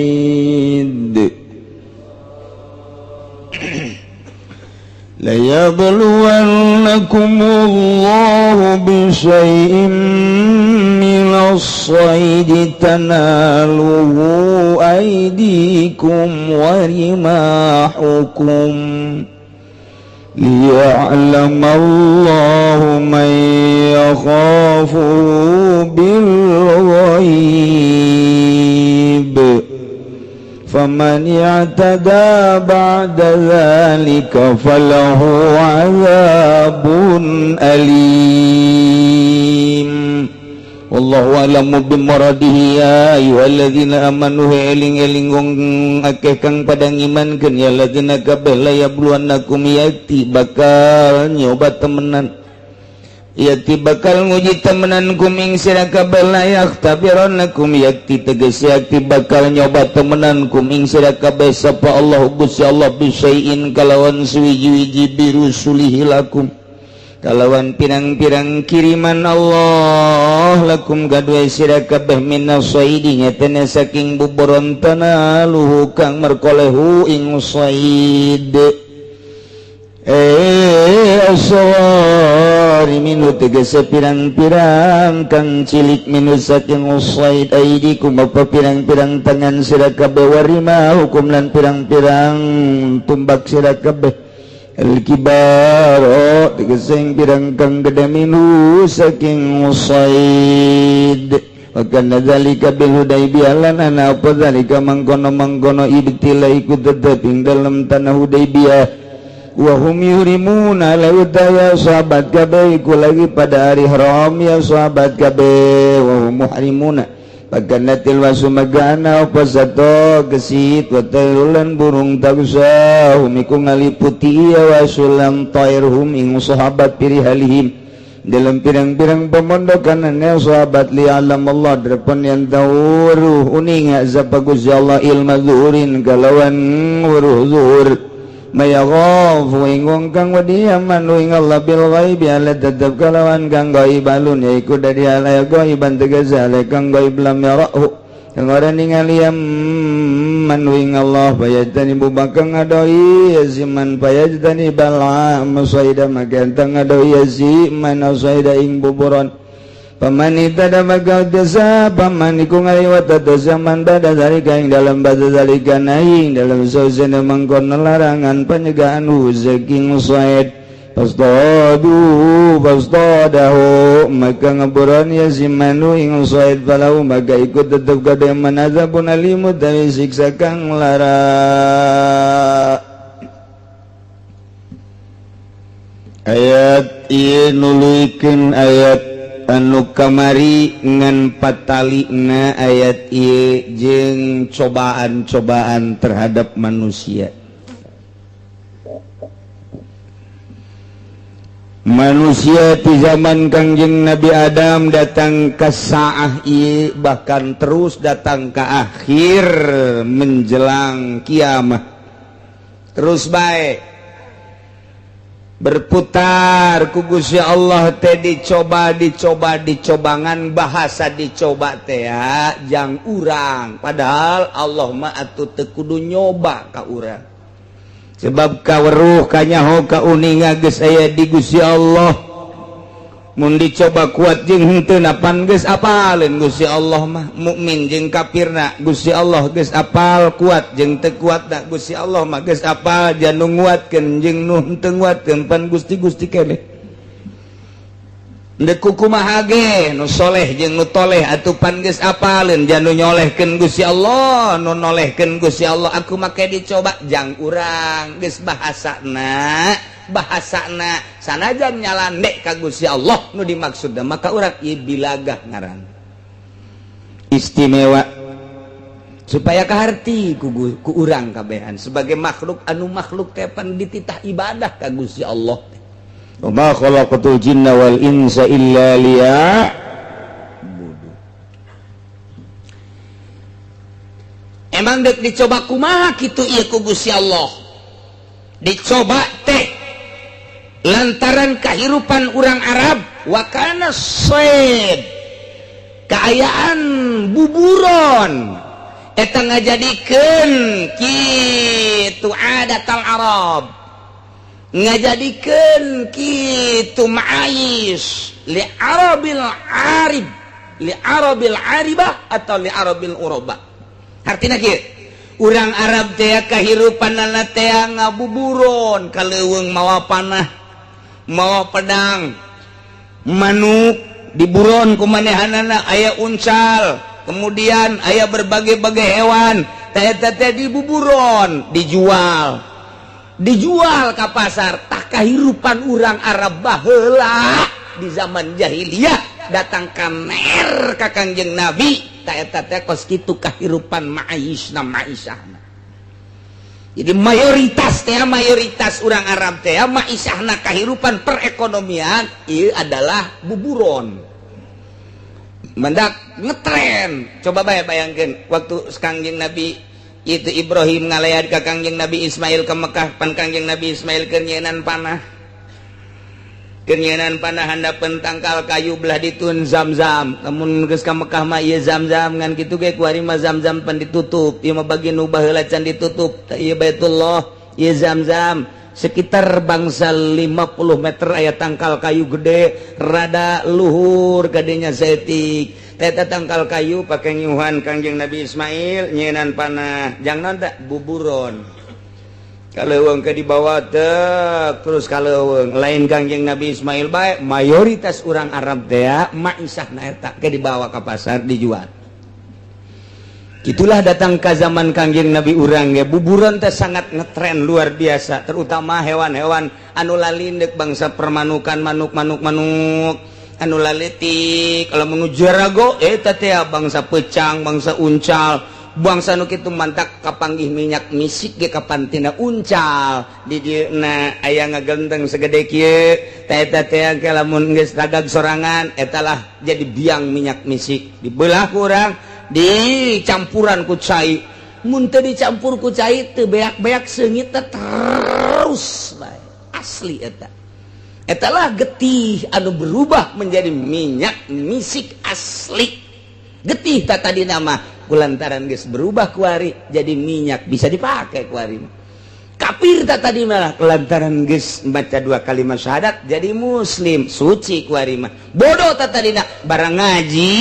ليبلونكم الله بشيء من الصيد تناله أيديكم ورماحكم ليعلم الله من يخافه بالغيب فمن اعتدى بعد ذلك فله عذاب أليم والله أعلم بمراده يا أيها الذين آمنوا eling-eling wong akeh kang pada ngimankeun ya alladzina kabeh layabluwannakum yakti bakal nyoba temenan yakti bakal nguji temenan kum ing sira kabeh layakhtabirannakum yakti tegese yakti bakal nyoba temenan kum ing sira kabeh sapa Allah Gusti Allah bisyai'in kalawan suwiji-wiji birusulihi lakum kalawan pirang-pirang kiriman Allah lakum kadue sira kabeh minas saidi nyatana saking buburon tanaluhu kang merkolehu ing said aswari minu tegese pirang-pirang kang cilik minu saking said aidikum apa pirang-pirang tangan sira kabeh warima hukum lan pirang-pirang tumbak sira kabeh al-kibaro tegese pirang kang gede minu saking said wa kana dzalika bil Hudaybiyah lan ana apa dzalika mangkono-mangkono ibtila iku tetep ing dalem tanah Hudaybiyah wa hum yurimuna lautaya sahabat kabeh iku lagi pada hari haram ya sahabat kabeh wa hum muhrimuna baganatil wasumagana apa sato gesit wa tairulan burung tagsahum iku ngaliputi ya wasulam tairhum ing sahabat pirihalihim dalam pirang-pirang pemondokan sahabat li alam Allah derpon yang tauruh uning azab Gusti Allah ilma zuhurin kalawan wuruh zuhur mayaghafu ing wong kang wedi amanu ing Allah bil ghaibi ala tetep kalawan kang ghaib alun yaiku dari ala ghaiban tegese ala kang ghaib lam yarahu kang ora ningali amanu ing Allah payajtani bakang ngadoi yaziman payajtani bala masaida magantang ngadoi yaziman asaida ing buburon pamani tada magal desa pamani ku ngaliwat zaman bada zalika ing dalam bada zalika naing dalam sausena mangkono larangan penyegaan saking said fastadu fastadahu maka ngeburon ya simanu ing said falau maka ikut tetep kada manazabun alimu tawi siksa kang lara. Ayat ieu nuluykeun ayat anu kamari ngan patalina ayat ieu jeung cobaan-cobaan terhadap manusia. Manusia di zaman Kangjeng Nabi Adam datang ke saah ieu bahkan terus datang ke akhir menjelang kiamat. Terus baik berputar ku Gusti Allah teh dicoba dicoba dicobangan bahasa dicoba teh jang urang padahal Allah mah atuh teu kudu nyoba ka urang sebab kaweruh kanyaho kauninga geus aya di Gusti Allah mun dicoba kuat jeung henteu napan geus apaleun Gusti Allah mah mukmin jeung kafirna Gusti Allah geus apal kuat jeung teu kuatna Gusti Allah mah geus apal janu nguatkeun jeung nu henteu nguatkeun pan Gusti-gusti keneh deuk kumaha ge nu soleh jeung nu toleh atuh pan geus apaleun janu nyolehkeun Gusti Allah nu nolehkeun Gusti Allah aku make dicoba jang urang geus bahasana bahasana sanajan nyalandek ka Gusti Allah nu dimaksudna maka urang ieu bilagah ngaran istimewa supaya kaharti ku urang kabehan sebagai makhluk anu makhluk teh pan dititah ibadah ka Gusti Allah. Wa ma khalaqatul jinna wal insa illa liya'budun. Emang dek dicoba kumaha kitu ieu ku Gusti Allah? Dicoba teh lantaran kehidupan orang Arab wakana said, keayaan buburon eta ngajadikeun kitu adatal Arab, ngajadikeun kitu ma'ais li arabil arib, li arabil aribah atau li arabil uroba. Artinya kieu, urang Arab teh kahirupanana teh ngabuburon ka leuweung, mawa panah, mawa pedang, manuk diburon ku manehanana. Aya uncal, kemudian aya berbagai-bagai hewan teh teh dibuburon, dijual, dijual ke pasar. Tak kahirupan urang Arab baheula di zaman jahiliyah datang kamer ka Kangjeng Nabi, tak eta teh kos kitu kahirupan ma'isna, ma'isyahna. Jadi mayoritas teh, mayoritas orang Arab teh ma'isyahna, kahirupan perekonomian ieu adalah buburon. Mendak ngetren, coba bae bayangkeun waktu Kangjeng Nabi itu Ibrahim ngalayat ka Kangjeng Nabi Ismail ke Mekah, pan Kangjeng Nabi Ismail keur nyienan panah, keur nyienan panah handapeun tangkal kayu belah ditun Zam-Zam. Lamun geus ka Mekah mah ieu Zam-Zam ngan kitu ge, kuari mah Zam-Zam pan ditutup. Ieu mah bagi nu baheula can ditutup. Tah, ieu Baitullah, ieu Zam-Zam. Sekitar bangsa 50 meter aya tangkal kayu gede rada luhur gedenya saeutik. Teta tangkal kayu pakai nyuhan Kangjeng Nabi Ismail nyienan panah jang naon tak buburon ka leuweung ke dibawa teh terus ka leuweung. Lain Kangjeng Nabi Ismail bae, mayoritas orang Arab teh maisahna eta ke dibawa ke pasar, dijual. Itulah datang ke zaman Kangjeng Nabi urang ge buburon teh sangat ngetren luar biasa, terutama hewan-hewan anu lalindek, bangsa permanukan, manuk-manuk, manuk anu laletik. Kalau menuju jarago eta teh bangsa pecang, bangsa uncal, bangsa nu kitu. Mantak kapanggih minyak misik ge kapan tina uncal. Di dieu aya ngagenteng segede kieu teh, eta teh ke lamun geus ragag sorangan eta lah jadi biang minyak misik. Dibelah kurang dicampuran ku cai, mun teu dicampur ku cai teu beak-beak, seungit terus bae. Asli eta, etalah getih anu berubah menjadi minyak misik asli. Getih tak tadi nama kulantaran geus berubah kuari jadi minyak, bisa dipakai kuari. Kafir tak tadi malah lantaran geus baca dua kalimat syahadat jadi muslim, suci kuari mah. Bodoh tak tadi barang ngaji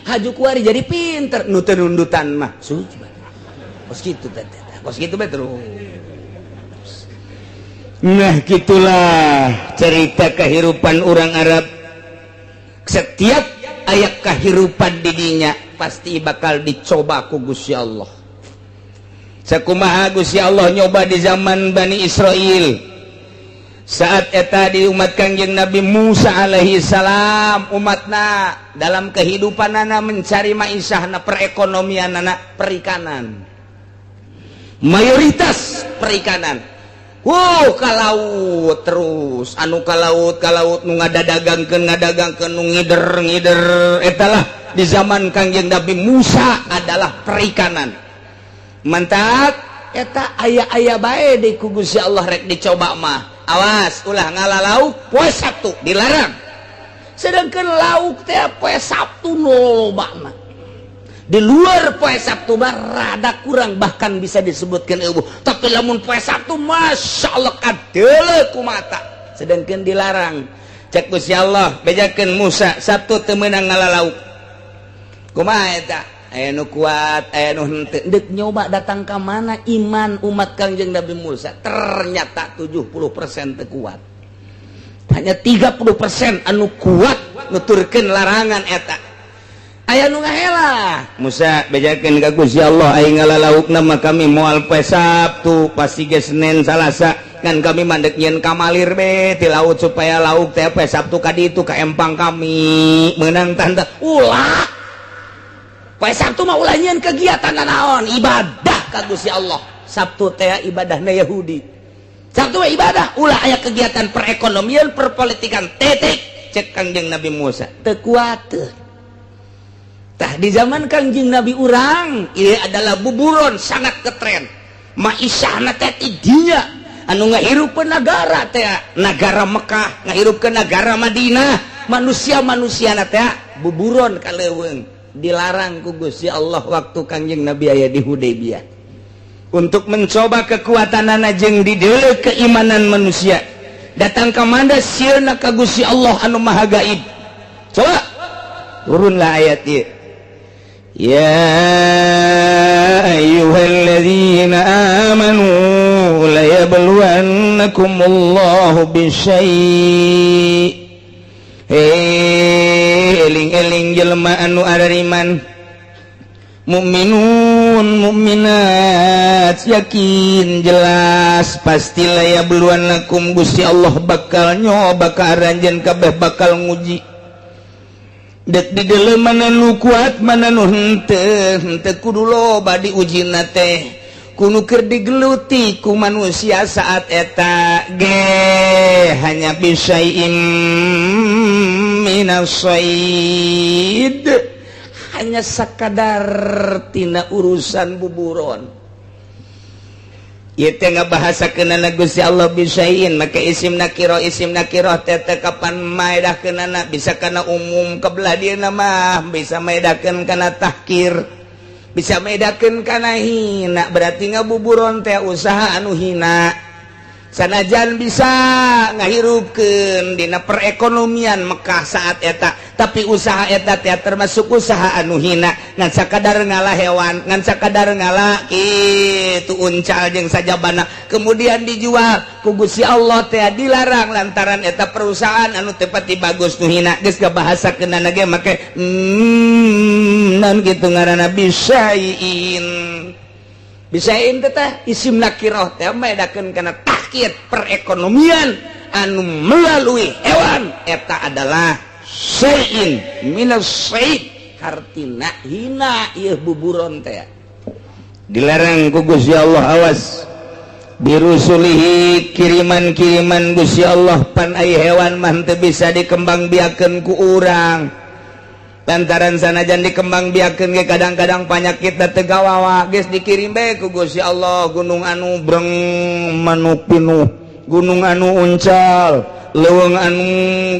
haju kuari jadi pinter. Nu teu nundutan mah suci kos kitu teh, kos kitu bae terus. Nah, gitulah cerita kehidupan orang Arab. Setiap aya kehidupan didinya pasti bakal dicoba ku Gusti Allah. Sakumaha Gusti Allah nyoba di zaman Bani Israel saat eta di umat Kangjeng Nabi Musa alaihi salam, umatna dalam kehidupan nana mencari maisahna, perekonomian nana perikanan, mayoritas perikanan. Wow, ka laut terus, anu ka laut, ka laut, nu ngadadagangkeun ngadagangkeun, nu ngider ngider. Etalah di zaman Kangjeng Nabi Musa adalah perikanan. Mantak eta aya-aya bae di ku Gusti Allah rek dicoba mah, awas ulah ngala lauk poe Sabtu, dilarang. Sedangkan lauk teh poe Sabtu loba, di luar poe Sabtu mah rada kurang, bahkan bisa disebutkan eueuh. Tapi lamun poe Sabtu, Masya Allah, kadeuleu ku mata. Sedangkan dilarang. Cek Gusti Allah, bejakeun Musa, Sabtu teu meunang ngala lauk. Kumaha eta? Aya nu kuat, aya nu henteu. Deuk nyoba datang ka mana iman umat Kangjeng Nabi Musa? Ternyata 70% teu kuat, hanya 30% anu kuat nuturkeun larangan eta. Aya nu ngahela Musa, bejakeun ka Gusti Allah, aing ngala laukna mah kami moal poe Sabtu, pasti ge Senin Salasa kan. Kami mandek nyieun kamalir be ti laut supaya lauk teh poe Sabtu ka ditu ka empang kami. Meunang tanda ulah poe Sabtu mah, ulah nyieun kegiatan naon, ibadah ka Gusti Allah. Sabtu teh ibadahna Yahudi, Sabtu mah ibadah, ulah aya kegiatan perekonomian, perpolitikan, titik. Cek Kangjeng Nabi Musa teu kuat. Tah, di zaman Kangjeng Nabi urang ini adalah buburon sangat ketren ma'isyah teh dinya anu ngahirupkeun negara teh, negara Mekah, ngahirupkeun negara Madinah, manusia-manusia teh buburon ka leuweung. Dilarang ku Gusti Allah waktu Kangjeng Nabi aya di Hudaybiyah untuk mencoba kekuatan jeung di keimanan manusia. Datang ke mana sieuna ka Gusti Allah anu Maha Gaib. Coba turunlah ayat ieu, "Ya ayyuhalladzina amanu layabluwannakumullahu bisyai'." Hei, eling-eling jelema anu arariman, mukminun mukminat, yakin jelas pasti layabluwannakum, Gusti Allah bakal nyoba ka aranjeun kabeh, bakal nguji dek di dalam mana nu kuat, mana nu henteu. Henteu kudu loba diujina teh, kudu keur digeluti ku manusia saat eta ge hanya bisyai'im minas said, hanya sakadar tina urusan buburon. Ieu teh ngabahasakeunana Gusti Allah bisyai'in make isim nakiro. Isim nakiro teh teh kapan maedahkeunana bisa kana umum, kebelah dieuna mah bisa maedahkeun kana tahkir, bisa maedahkeun kana hina. Berarti ngabuburon teh usaha anu hina, sanajan bisa ngahirupkeun dina perekonomian Mekah saat eta, tapi usaha eta teh termasuk usaha anu hina, ngan sakadar ngala hewan, ngan sakadar ngala kitu uncal jeung sajabana, kemudian dijual. Ku Gusti Allah teh dilarang lantaran eta perusahaan anu teu pati bagus, nu hina. Geus kabahasakeunana ge make nan kitu ngaranna bisyai'in. Bisyai'in teh isim nakirah teh maedakeun kana tahkir perekonomian anu melalui hewan. Eta adalah syai'in minas said, hartina hina. Ieu buburon teh dilarang ku Gusti Allah. Awas, birusulihi, kiriman-kiriman Gusti Allah. Pan ai hewan mah teu bisa dikembangbiakeun ku urang, lantaran sanajan dikembangbiakeun ge kadang-kadang panyakit teu gawawa. Geus dikirim bae ku Gusti Allah, gunung anu breng manuk pinuh, gunung anu uncal, leuweung anu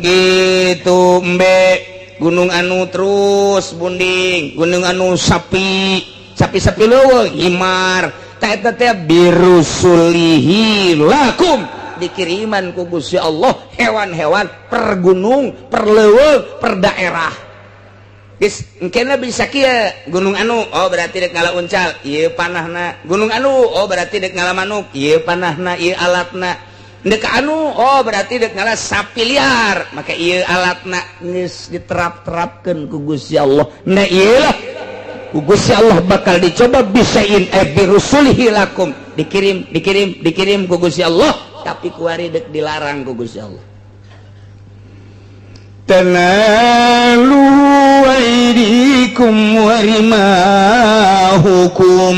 gitu embe, gunung anu terus bunding, gunung anu sapi, sapi-sapi leuweung himar. Tah, eta teh birusulihi lakum, dikiriman ku Gusti Allah hewan-hewan per gunung, per leuweung, per daerah. Geus engkena bisa kieu, gunung anu, oh berarti dek ngala uncal, ieu panahna. Gunung anu, oh berarti dek ngala manuk, ieu panahna, ieu alatna. Dek anu, oh berarti dek ngala sapi liar, maka ieu alatna. Geus diterap-terapkeun ku Gusti Allah. Nah, ieu lah ku Gusti Allah bakal dicoba bisyai'in, eh, birusulihi lakum, dikirim, dikirim, dikirim ku Gusti Allah, tapi kuari dek dilarang ku Gusti Allah. Tanalu aydikum warimahukum,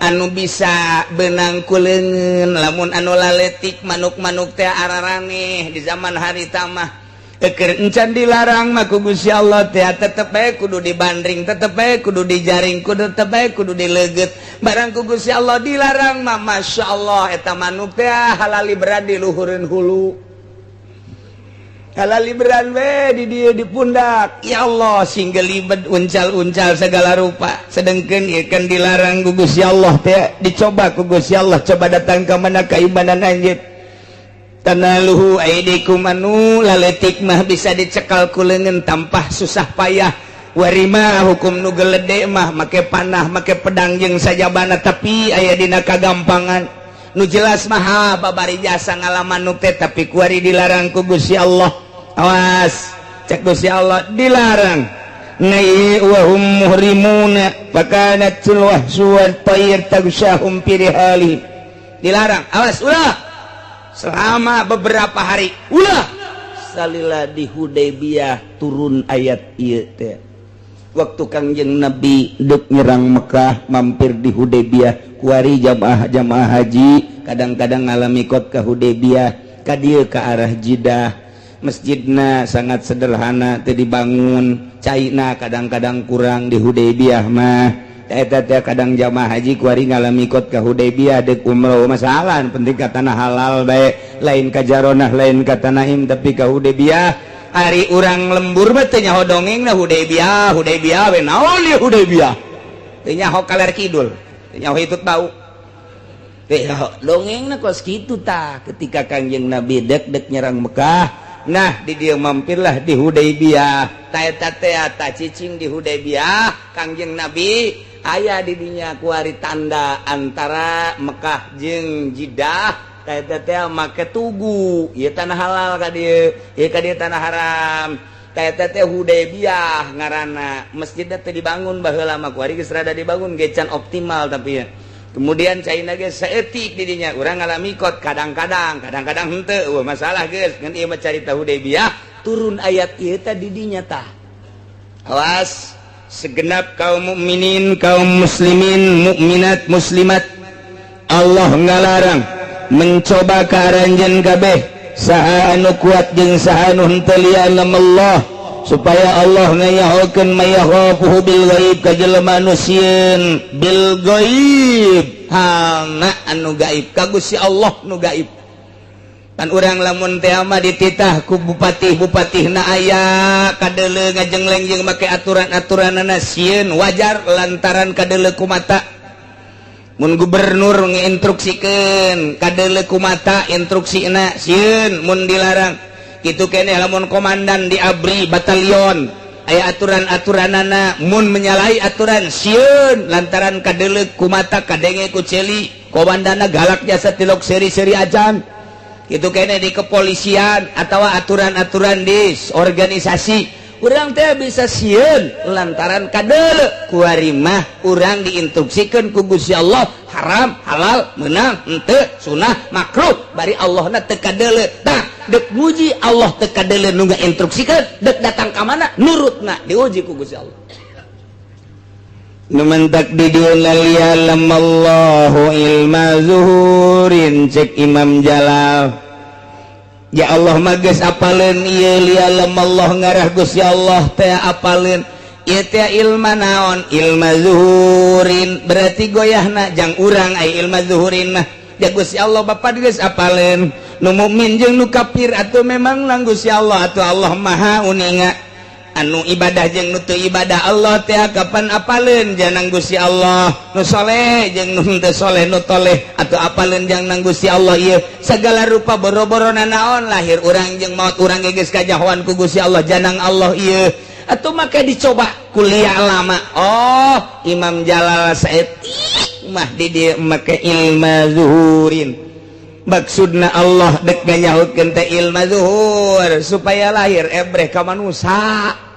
anu bisa benang ku leungeun. Lamun anu laletik manuk-manuk teh araraneh di zaman harita mah. Eker encan dilarang mah ku Gusti Allah teh tetep bae kudu dibandring, tetep bae kudu dijaring, kudu tetep bae kudu dileugeut. Barang ku Gusti Allah dilarang mah, Masya Allah, eta manuk teh halali berat di luhureun hulu, halali beran we di dieu di pundak. Ya Allah, sing gelibet uncal-uncal segala rupa. Sedengkeun ieu kan dilarang ku Gusti Allah teh, dicoba ku Gusti Allah. Coba datang ka mana keimanan anjeun. Tanaluhu aidikum, anu laletik mah bisa dicekal ku leungeun tanpa susah payah. Warima hukum, nu gelede mah make panah, make pedang jeung sajabana, tapi aya dina kagampangan. Nu jelas mah babari jasa ngalaman nu teh, tapi kuari dilarang ku Gusti Allah. Awas, cek Gusti Allah dilarang. Nai wa hum muhrimuna fakanatul wahsu wat tayr tagsyahum fi rihali. Dilarang, awas, ulah selama beberapa hari, ulah. Salila di Hudaybiyah turun ayat ieu teh, waktu Kangjeng Nabi dek nyerang Mekah mampir di Hudaybiyah. Kuari jamaah jamaah haji kadang-kadang ngalami kot ke Hudaybiyah, ka dieu, ke arah Jidah. Masjidna sangat sederhana, teu dibangun, caina kadang-kadang kurang di Hudaybiyah mah. Eta teh kadang jamaah haji kuari ngalami kot ka Hudaybiyah dek umroh, masalah penting ka tanah halal bae, lain ka Jaronah, lain ka Tanaim, tapi ka Hudaybiyah. Ari urang lembur mah teu nyaho dongeng na Hudaybiyah. Hudaybiyah we naon ieu Hudaybiyah? Teu nyaho kaler kidul, teu nyaho hitut bau, teu nyaho dongeng na kos kitu tah. Ketika Kangjeng Nabi dek dek nyerang Mekah, nah di dia mampirlah di Hudaybiyah. Ta eta teh ta cicing di Hudaybiyah Kangjeng Nabi, aya di dinya kuari tanda antara Mekah jeung Jeddah. Ta eta teh make tugu, ieu tanah halal ka dieu, ieu ka dieu tanah haram. Ta eta teh Hudaybiyah ngaranna. Masjidna teh dibangun baheula mah, kuari geus rada dibangun ge can optimal, tapi ya kemudian caina ge saeutik di dinya. Urang ngalami kot kadang-kadang, kadang-kadang henteu. Eueuh masalah geus ngan ieu mah carita Hudaybiyah. Turun ayat ieu teh di dinya tah. Awas segenap kaum mukminin, kaum muslimin, mukminat, muslimat, Allah ngalarang mencoba ka aranjeun kabeh, saha anu kuat jeung saha anu henteu, Allah supaya Allah ngayahokeun mayakhafuhu bil ghaib ka jelema anu sieun bil ghaib, halna anu gaib, ka Gusti Allah nu gaib. Kan urang lamun teh mah dititah ku bupati, bupatihna aya kadeuleu ngajengleng jeung make aturan-aturanana, sieun wajar lantaran kadeuleu ku mata. Mun gubernur nginstruksikeun, kadeuleu ku mata instruksina, sieun mun dilarang. Gitu kene lamun komandan di ABRI batalion aya aturan-aturanana, mun menyalahi aturan sieun lantaran kadeuleu ku mata, kadenge ku ceuli, komandana galak jasa tilok seri-seri ajan. Gitu kene di kepolisian atau aturan-aturan di organisasi, urang teh bisa sieun lantaran kadeuleu. Kuari mah urang diinstruksikeun ku Gusti Allah haram halal, menang henteu, sunah makruh, bari Allahna teu kadeuleu. Tah, dek muji Allah teu kadeuleu nu ngainstruksikeun, dek datang ka mana nurutna, diuji ku Gusti Allah. Nu mentak di dieu liya'lamallahu ilma zuhurin, cek Imam Jalal. Ya Allah mah geus apaleun ieu. Liya'lamallah ngarah Gusti Allah teh apaleun ieu teh ilma naon? Ilma zuhurin, berarti goyahna jang urang. Ai ilma zuhurin mah ya Gusti Allah Bapak geus apaleun nu mukmin jeung nu kafir. Atuh memang lang Gusti Allah, atuh Allah Maha uninga anu ibadah jeung nu teu ibadah. Allah teh kapan apaleun janang Gusti Allah, nu soleh jeung nu teu soleh, nu toleh atau apaleun jangan Gusti Allah. Ieu segala rupa boro-boro naon, lahir urang jeung maut urang ge geus kajahoan ku Gusti Allah, janang Allah ieu. Atuh make dicoba kuliah lama. Oh, Imam Jalal saeutik mah di dieu make ilma zuhurin, maksudna Allah dek nganyahutkeun teh ilma zuhur supaya lahir ebreh ka manusia.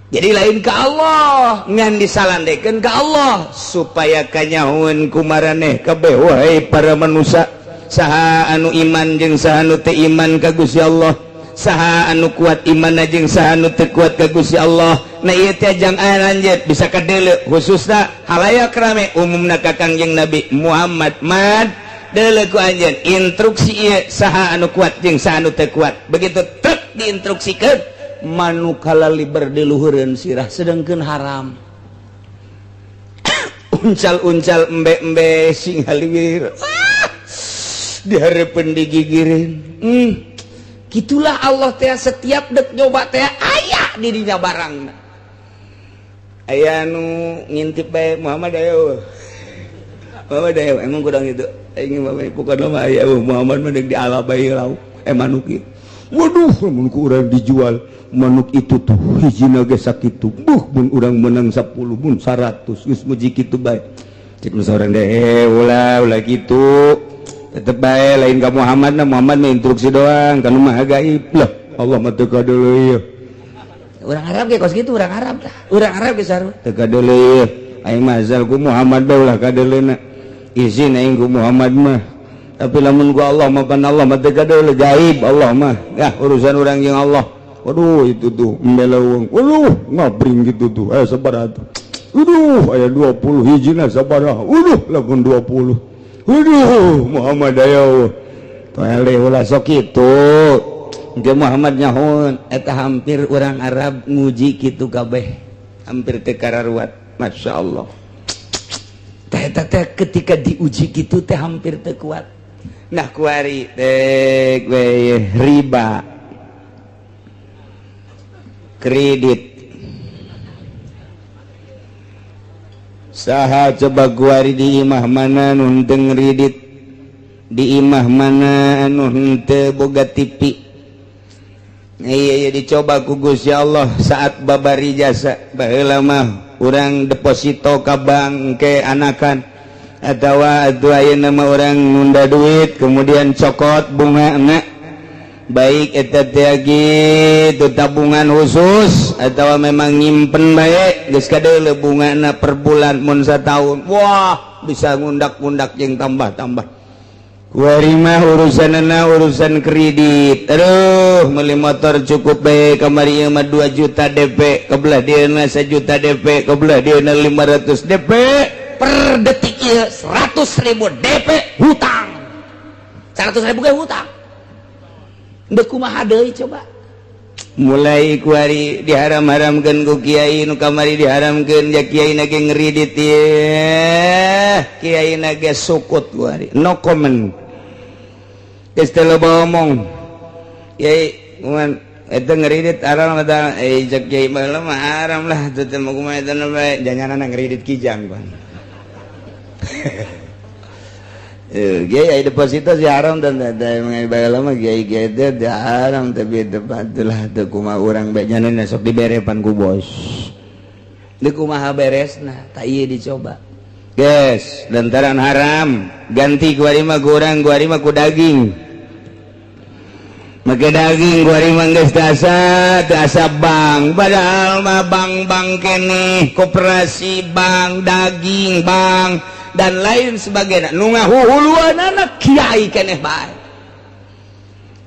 Jadi lain ke Allah, ngan disalandekeun ke Allah supaya kanyahoeun ku maraneh kabeh, wahai para manusia, saha anu iman jeung saha anu teu iman ka Gusti Allah, saha anu kuat imanna jeung saha anu teu kuat ka Gusti Allah. Nah, ieu teh jang lanjut bisa kadeuleu khususna halayak rame, umumna ka Kangjeng Nabi Muhammad. Mad deuleu ku anjeun instruksi ieu, saha anu kuat jeung saha anu teu kuat. Begitu truk diinstruksikeun, manuk kalaliber di luhureun sirah, sedangkeun haram. Uncal-uncal, embe-embe sing haliwir, ah, dihareupeun digigireun. Gitulah Allah teh, setiap dek nyoba teh aya di dinya barangna. Aya nu ngintip bae, "Muhammad ayo, Muhammad ayo." Emang kurang itu aing mah, pokokna mah aya Muhammad mah di ala bae lauk eh manuk ieu. Waduh, mun ku urang dijual manuk itu tuh hijina ge sakitu, buh, mun urang menang 10, mun 100, geus muji kitu bae. Cek nu saurang deh, eh, ulah ulah kitu, tetep bae lain ka Muhammad. Na Muhammad mah instruksi doang kan, maha gaib lah Allah mah, teu kadeuleu ieu. Urang Arab ge kos kitu, urang Arab tah, urang Arab ge sarua teu kadeuleu ieu. Aing mah asal ku Muhammad bae ulah kadeuleuna, izin aing ku Muhammad mah. Tapi lamun ku Allah mah, pan Allah mah teu kadeuleu, gaib Allah mah ya, urusan urang jeung Allah. Waduh, itu tuh meleweng, waduh, ngabring gitu tuh, eh, sabaraha tuh? Waduh, aya 20 hijina sabaraha? Waduh, lamun 20, waduh, Muhammad ayo toele, ulah sok kitu. Engke Muhammad nyahoeun eta hampir urang Arab nguji kitu kabeh, hampir teu kararuat. Masya Allah, teh eta teh ketika diuji kitu teh hampir teu kuat. Nah, kuari teh we riba kredit. Saha coba kuari di imah mana nu henteu ngredit, di imah mana anu henteu boga TV? Iya, iya, dicoba ku Gusti Allah saat babari jasa. Baheula mah urang deposito ka bank ke anakan atawa atuh ayeuna mah urang nunda duit kemudian cokot bunga na, baik eta teh gitu tabungan khusus atau memang nyimpen bae geus kadeuleu bungana per bulan. Mun sataun, wah, bisa ngundak-ngundak jeung tambah-tambah. Kuari mah urusanana urusan kredit. Aduh, meuli motor cukup bae kamari ieu mah 2 juta DP, kebelah dieuna 1 juta DP, kebelah dieuna 500 DP. Per detik ieu 100 ribu DP hutang, 100 ribu ge hutang. Ndek kumaha deui coba? Mulai kuari diharam-haramkeun ku kiai nu kamari, diharamkeun ja kiai na ge ngeridit ye, kiai na ge sukut kuari, no comment, geus teu loba omong. Kiai kuman eta ngeridit haram eta? Eh, cek kiai baheula mah haram lah teu teh mah. Kumaha eta bae janganana ngeridit kijang pan. Kiai deposito sih haram dan baheula mah kiai kiai teh haram, tapi itulah teu kumaha urang bae nyanana sok diberepan ku bos. Deuk kumaha beresna? Tak ieu dicoba, guys, lantaran haram ganti kuari mah kurang kuari mah ku daging, make daging kuari mah geus asa asa bank. Padahal mah bank-bank keneh, koperasi bank, daging bank, dan lain sebagainya, nu ngahuhuluanana kiai keneh bae.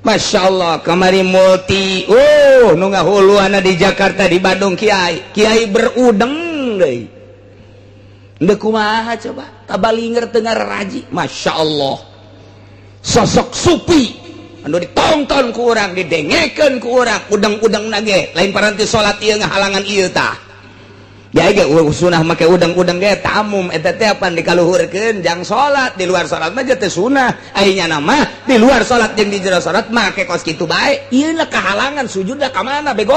Masya Allah, kamari multi, oh, nu ngahuluanna di Jakarta, di Bandung kiai kiai berudeng deui. Ndek kumaha coba? Tabalinger tengah raji. Masya Allah, sosok supi anu ditonton ku urang, didengekeun ku urang, udang-udang nage lain paranti salat ieu ngahalangan ieu tah. Ya ge sunah make udang-udang ge tamum eta teh apan dikaluhurkeun jang salat. Di luar salat mah teh sunah, ai nya mah di luar salat jeung di jero salat make kos kitu bae. Ieu lah kahalangan sujudna ka mana, bego?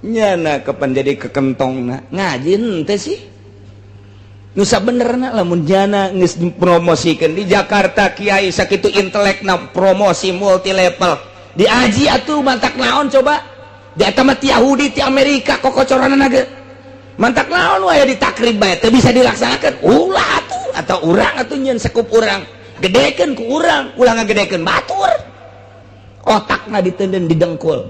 Nyana kapan jadi kekentongna ngaji henteu sih? Nu sabenerna lamun jana geus dipromosikeun di Jakarta, kiai sakitu intelekna promosi multi level diaji atuh mantak naon coba? Di eta mah ti Yahudi, ti Amerika kokocoranna ge. Mantak naon wae di takrib bae teu bisa dilaksanakeun? Ulah atuh, atau urang atuh nyeun sekup urang, gedekeun ku urang, ulah ngagedekeun batur. Otakna ditenden didengkul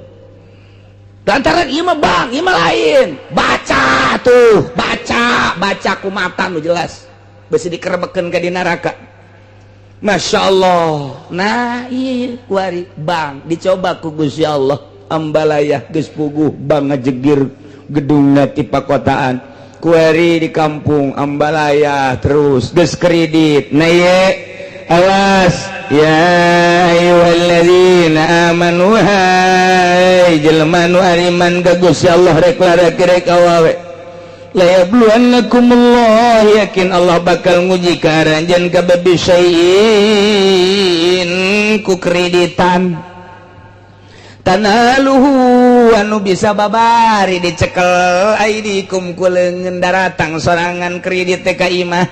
lantaran ieu mah bang, ieu mah lain. Baca tuh, baca, baca ku mata nu jelas, besi dikerebekeun ka di neraka. Masya Allah. Nah, iya kuari bang dicoba ku Gusti Allah. Ambalaya geus puguh bang ngajegir gedungna ti pakotaan. Kuari di kampung Ambalaya terus geus kredit. Nah ye, awas ya ayyuhalladzina amanu, hai jelema nu ariman ka Gusti Allah, rek lalaki rek awewe, la yabluwannakumullah, yakin Allah bakal nguji ka aranjeun kabeh, bisyai'in ku kreditan, tanaluhu anu bisa babari dicekel aidikum ku leungeun daratang sorangan kredit teh ka imah.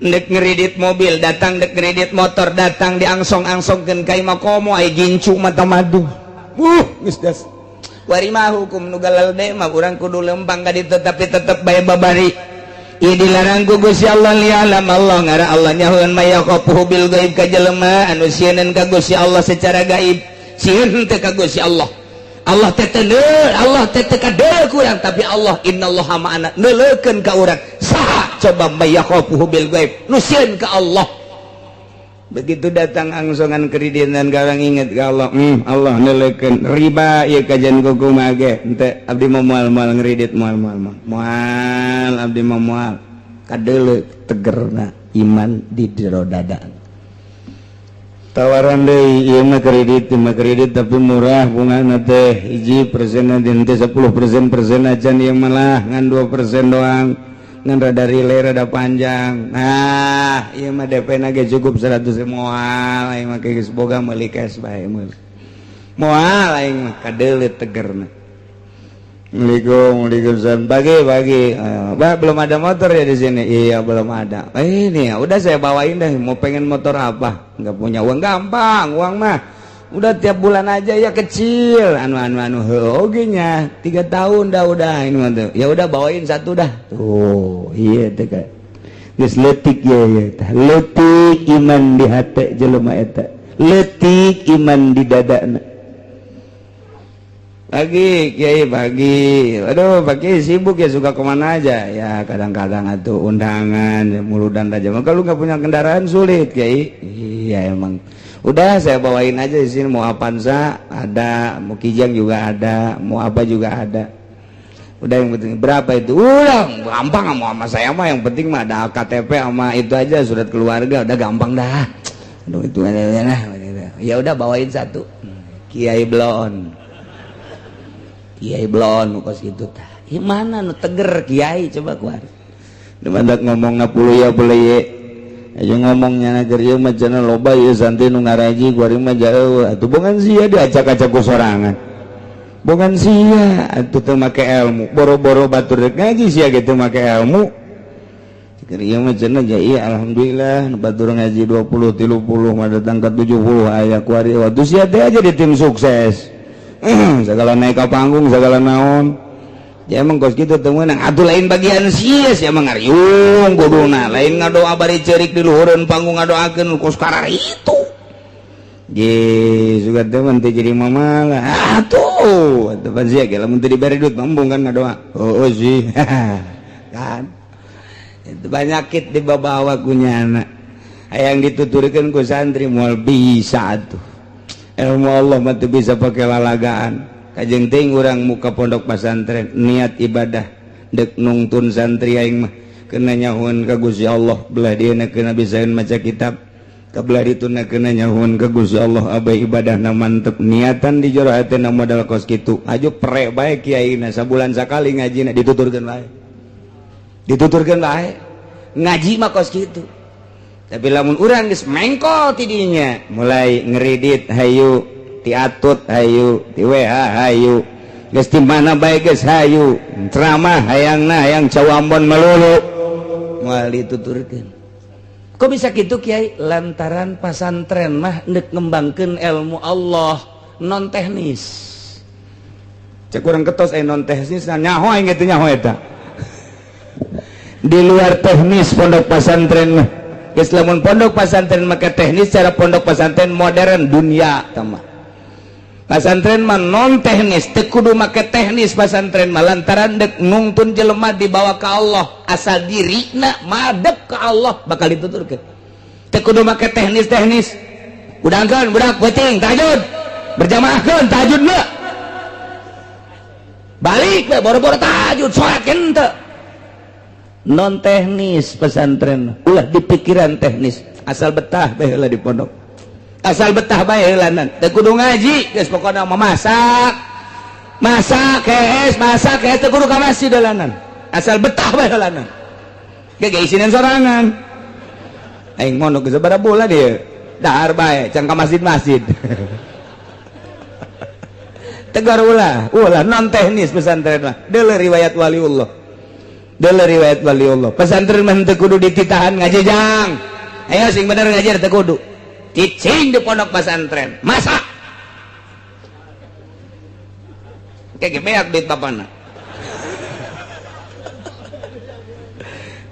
Dek ngeridit mobil datang, dek ngeridit motor datang, diangsong-angsongkeun ka imah, komo ai gincu mata madu. Geus das wari mah hukum nu galelde mah urang kudu lempang ka ditu, tapi tetep bae babari. Ieu dilarang ku Gusti Allah. Lialam Allah, ngara Allah nyahoeun, may yakhafuhu bil gaib, ka jelema anu sieun ka Gusti Allah secara gaib. Sieun teh ka Gusti Allah, Allah teh teu, Allah teh teu kadeuleu ku urang, tapi Allah innallaha ma'ana, neuleukeun ka urang. Saha coba may yakhafuhu bil gaib, nu sieun ka Allah? Begitu datang angsongan kreditan, garang inget ke Allah, Allah neuleukeun. Riba ieu kajian ku kumaha ge henteu, abdi mah moal, moal ngredit, moal, moal, moal, moal, abdi mah moal. Kadeuleu tegerna iman di jero dada. Tawaran deui ieu mah kredit, ieu mah kredit tapi murah bungana teh hiji persen teh 10% persen acan ieu malah ngan 2% doang ngan rada relay rada panjang. Nah, ieu mah DP na ge cukup 100 moal aing mah geus boga meuli cash bae meuli. Moal aing mah kadeuleut tegerna. Assalamualaikum, waalaikumsalam. Pagi, pagi. Bah, belum ada motor ya di sini? Iya, belum ada. Ini ya, udah saya bawain deh. Mau pengen motor apa? Nggak punya uang, gampang, uang mah. Udah tiap bulan aja ya kecil. Anu anu anu, oke nya. 3 tahun dah udah ini mah tuh. Ya udah bawain satu dah. Tuh, iya teh kayak. Geus leutik ya ya tah. Leutik iman di hate jelema eta. Leutik iman di dadana. Pagi, Kiai pagi. Aduh, pagi sibuk ya, suka kemana aja. Ya kadang-kadang atau undangan, ya, muludan aja. Maka lu nggak punya kendaraan sulit, Kiai. Iya emang. Udah saya bawain aja di sini, mau Avanza ada, mau Kijang juga ada, mau apa juga ada. Udah yang penting berapa itu? Udah gampang mau sama saya mah, yang penting mah ada KTP sama itu aja surat keluarga, udah gampang dah. Aduh itu nah, ya udah bawain satu. Kiai Blon. Kiai Blon kos gitu tah. Ih mana nu teger kiai coba keluar. Demandak ngomong na puluh ya boleh ye. Aja ngomongnya na keur ieu mah cenah loba ieu santri nu ngaraji kuari mah jauh. Atuh bongan sia diacak-acak ku sorangan. Bongan sia atuh teu make ilmu. Boro-boro batur rek ngaji sia ge teu make ilmu. Keur ieu mah cenah ja ieu alhamdulillah nu batur ngaji 20 30 mah datang ka 70 aya kuari. Atuh sia teh aja di tim sukses. Segala naik ke panggung segala naon ya emang kos gitu teu meunang atuh lain bagian sia sia mah ngariung kuduna lain ngadoa bari ceurik di luhureun panggung ngadoakeun kos karar itu ge suka teh mun teu jadi mamalah atuh atuh pan sia ge lamun teu dibere duit embung kan ngadoa oh, oh sih kan itu banyakit dibawa ku nyana hayang dituturkeun ku santri moal bisa atuh. Ilmu Allah mah teu bisa pakai lalagaan. Kajeng teuing urang muka pondok pesantren niat ibadah dek nungtun santri aing mah kena nyahuan ka Gusti Allah belah dieuna kena bisaeun maca kitab kabelah dituna kena nyahuan ka Gusti Allah abai ibadahna mantep niatan di jero hatena modal kos kitu aju pre bae kiaina sabulan sakali ngajina dituturkeun bae ngaji mah kos kitu. Tapi lamun urang geus mengkol tidinya mulai ngeridit hayu tiatut hayu ti WA hayu geus di mana bae geus hayu ceramah hayangna hayang cawambon melulu moal dituturkeun. Kok bisa kitu Kiai? Lantaran pasantren mah deuk ngembangkeun ilmu Allah non teknis. Cek urang ketos aya non teknis nyaho aing teh nyaho eta. Di luar teknis pondok pesantren mah. Geus lamun pondok pesantren maka teknis cara pondok pesantren modern dunia tama. Pesantren mah non teknis, teu kudu make teknis pesantren mah lantaran dek nungtun jelema dibawa ka Allah, asal dirina madep ka Allah bakal dituturkeun. Teu kudu make teknis-teknis. Udangkeun budak peuting tahajud. Berjamaahkeun tahajudna. Balik we boro-boro tahajud salat henteu. Non teknis pesantren ulah dipikiran teknis asal betah bae heula di pondok asal betah bae heulanan teu kudu ngaji geus pokona mah masak masak kees teu kudu ka masjid heulanan asal betah bae heulanan ge ge isinan sorangan aing mondok geus sabaraha bulan ieu dahar bae can ka masjid-masjid tegar ulah ulah non teknis pesantren mah deuleu riwayat waliullah. Deuleu riwayat waliullah. Pesantren mah teu kudu dititahan ngaji jang. Ayo sing bener ngaji teu kudu. Cicing di pondok pesantren. Masak. Kayak beak duit bapana.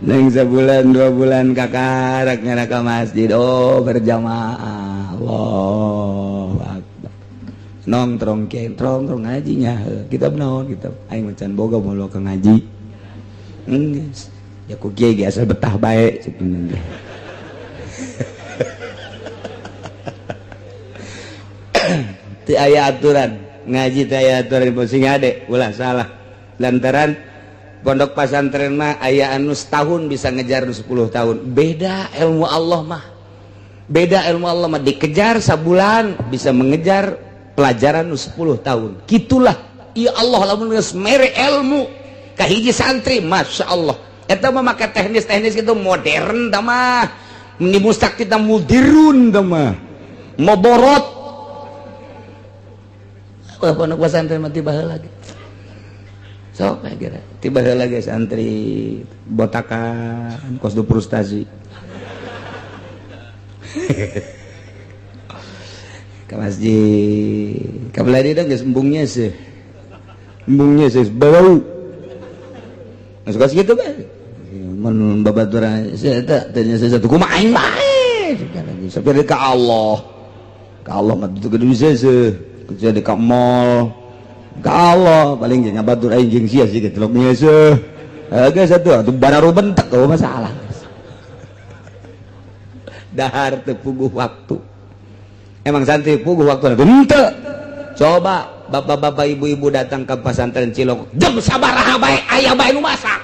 Neng sebulan 2 bulan kakarak nyana ka masjid. Oh berjamaah. Allahu akbar. Nongtrong kiai nongtrong ngajinya. Kitab naon kitab aing mah can boga moal ka ngaji. Enggeus. Ya ku kiai ge asal betah bae cek ge. Teu aya aturan, ngaji teu aya aturan sing ade ulah salah. Lantaran pondok pesantren mah aya anu setahun bisa ngejar nu 10 tahun. Beda ilmu Allah mah. Beda ilmu Allah mah dikejar sabulan bisa mengejar pelajaran 10 tahun. Gitulah ya Allah lamun geus mere ilmu ka hiji santri, Masya Allah. Eta mah make teknis-teknis gitu modern tah mah. Meni mustak kita mudirun tah mah. Moborot. Wah, pondok pesantren mah tiba heula ge. Sok kira tiba heula ge santri botakan kos du frustasi. Ke masjid kabelah dia geus embungnya sih. Embungnya sih bau. Masuk kos kitu bae. Mun babaturan eta teh satu kumaha aing bae. Sampai ka Allah. Ka Allah mah teu kudu bisa seuh. Kudu ka mall. Ka Allah paling jeung ngabatur aing jeung sia sih geus seuh. Geus atuh atuh bararu bentek oh masalah. Dahar teu puguh waktu. Emang santri puguh waktu henteu. Coba bapak-bapak ibu-ibu datang ke pesantren Cilongok jam sabaraha bae aya bae nu masak.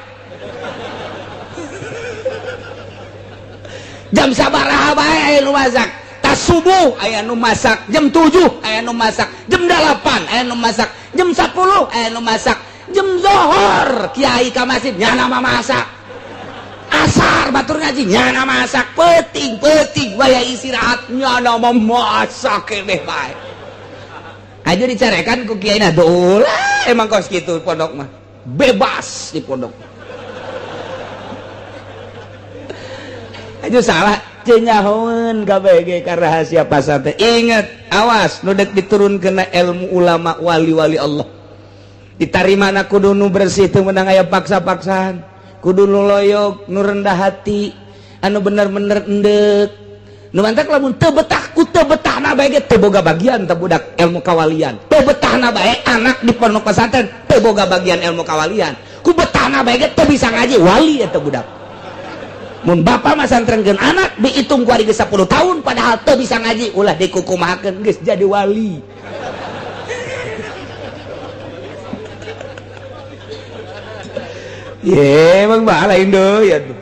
Jam sabaraha bae aya nu masak. Tas subuh aya nu masak, jam 7 aya nu masak, jam 8 aya nu masak, jam 10 aya nu masak, jam zohor kiai ka masjid nyana mah masak. Asar batur ngaji nyana masak, peuting-peuting waya istirahat nyana mah masak keneh bae. Aja dicarekan ku kiai na dolah emang kos kitu pondok mah. Bebas di pondok. Aja salah cenyahoeun kabeh ka rahasia pasantren. Ingat, awas nu deuk diturunkeun ilmu ulama wali-wali Allah. Ditarimana kudu nu bersih teu meunang aya paksa-paksaan. Kudu nu loyok, nu rendah hati, anu bener-bener endek. Nu mantak lamun teu betah ku teu betahna bae ge teu boga bagian teu budak ilmu kawalian. Teu betahna bae anak di pondok pesantren teu boga bagian ilmu kawalian. Ku betahna bae ge teu bisa ngaji wali eta budak. Mun bapak masantrenkeun anak dihitung ku ari geus 10 tahun padahal teu bisa ngaji ulah dikukumahakeun geus jadi wali. Ye emang bahala indo ya tuh.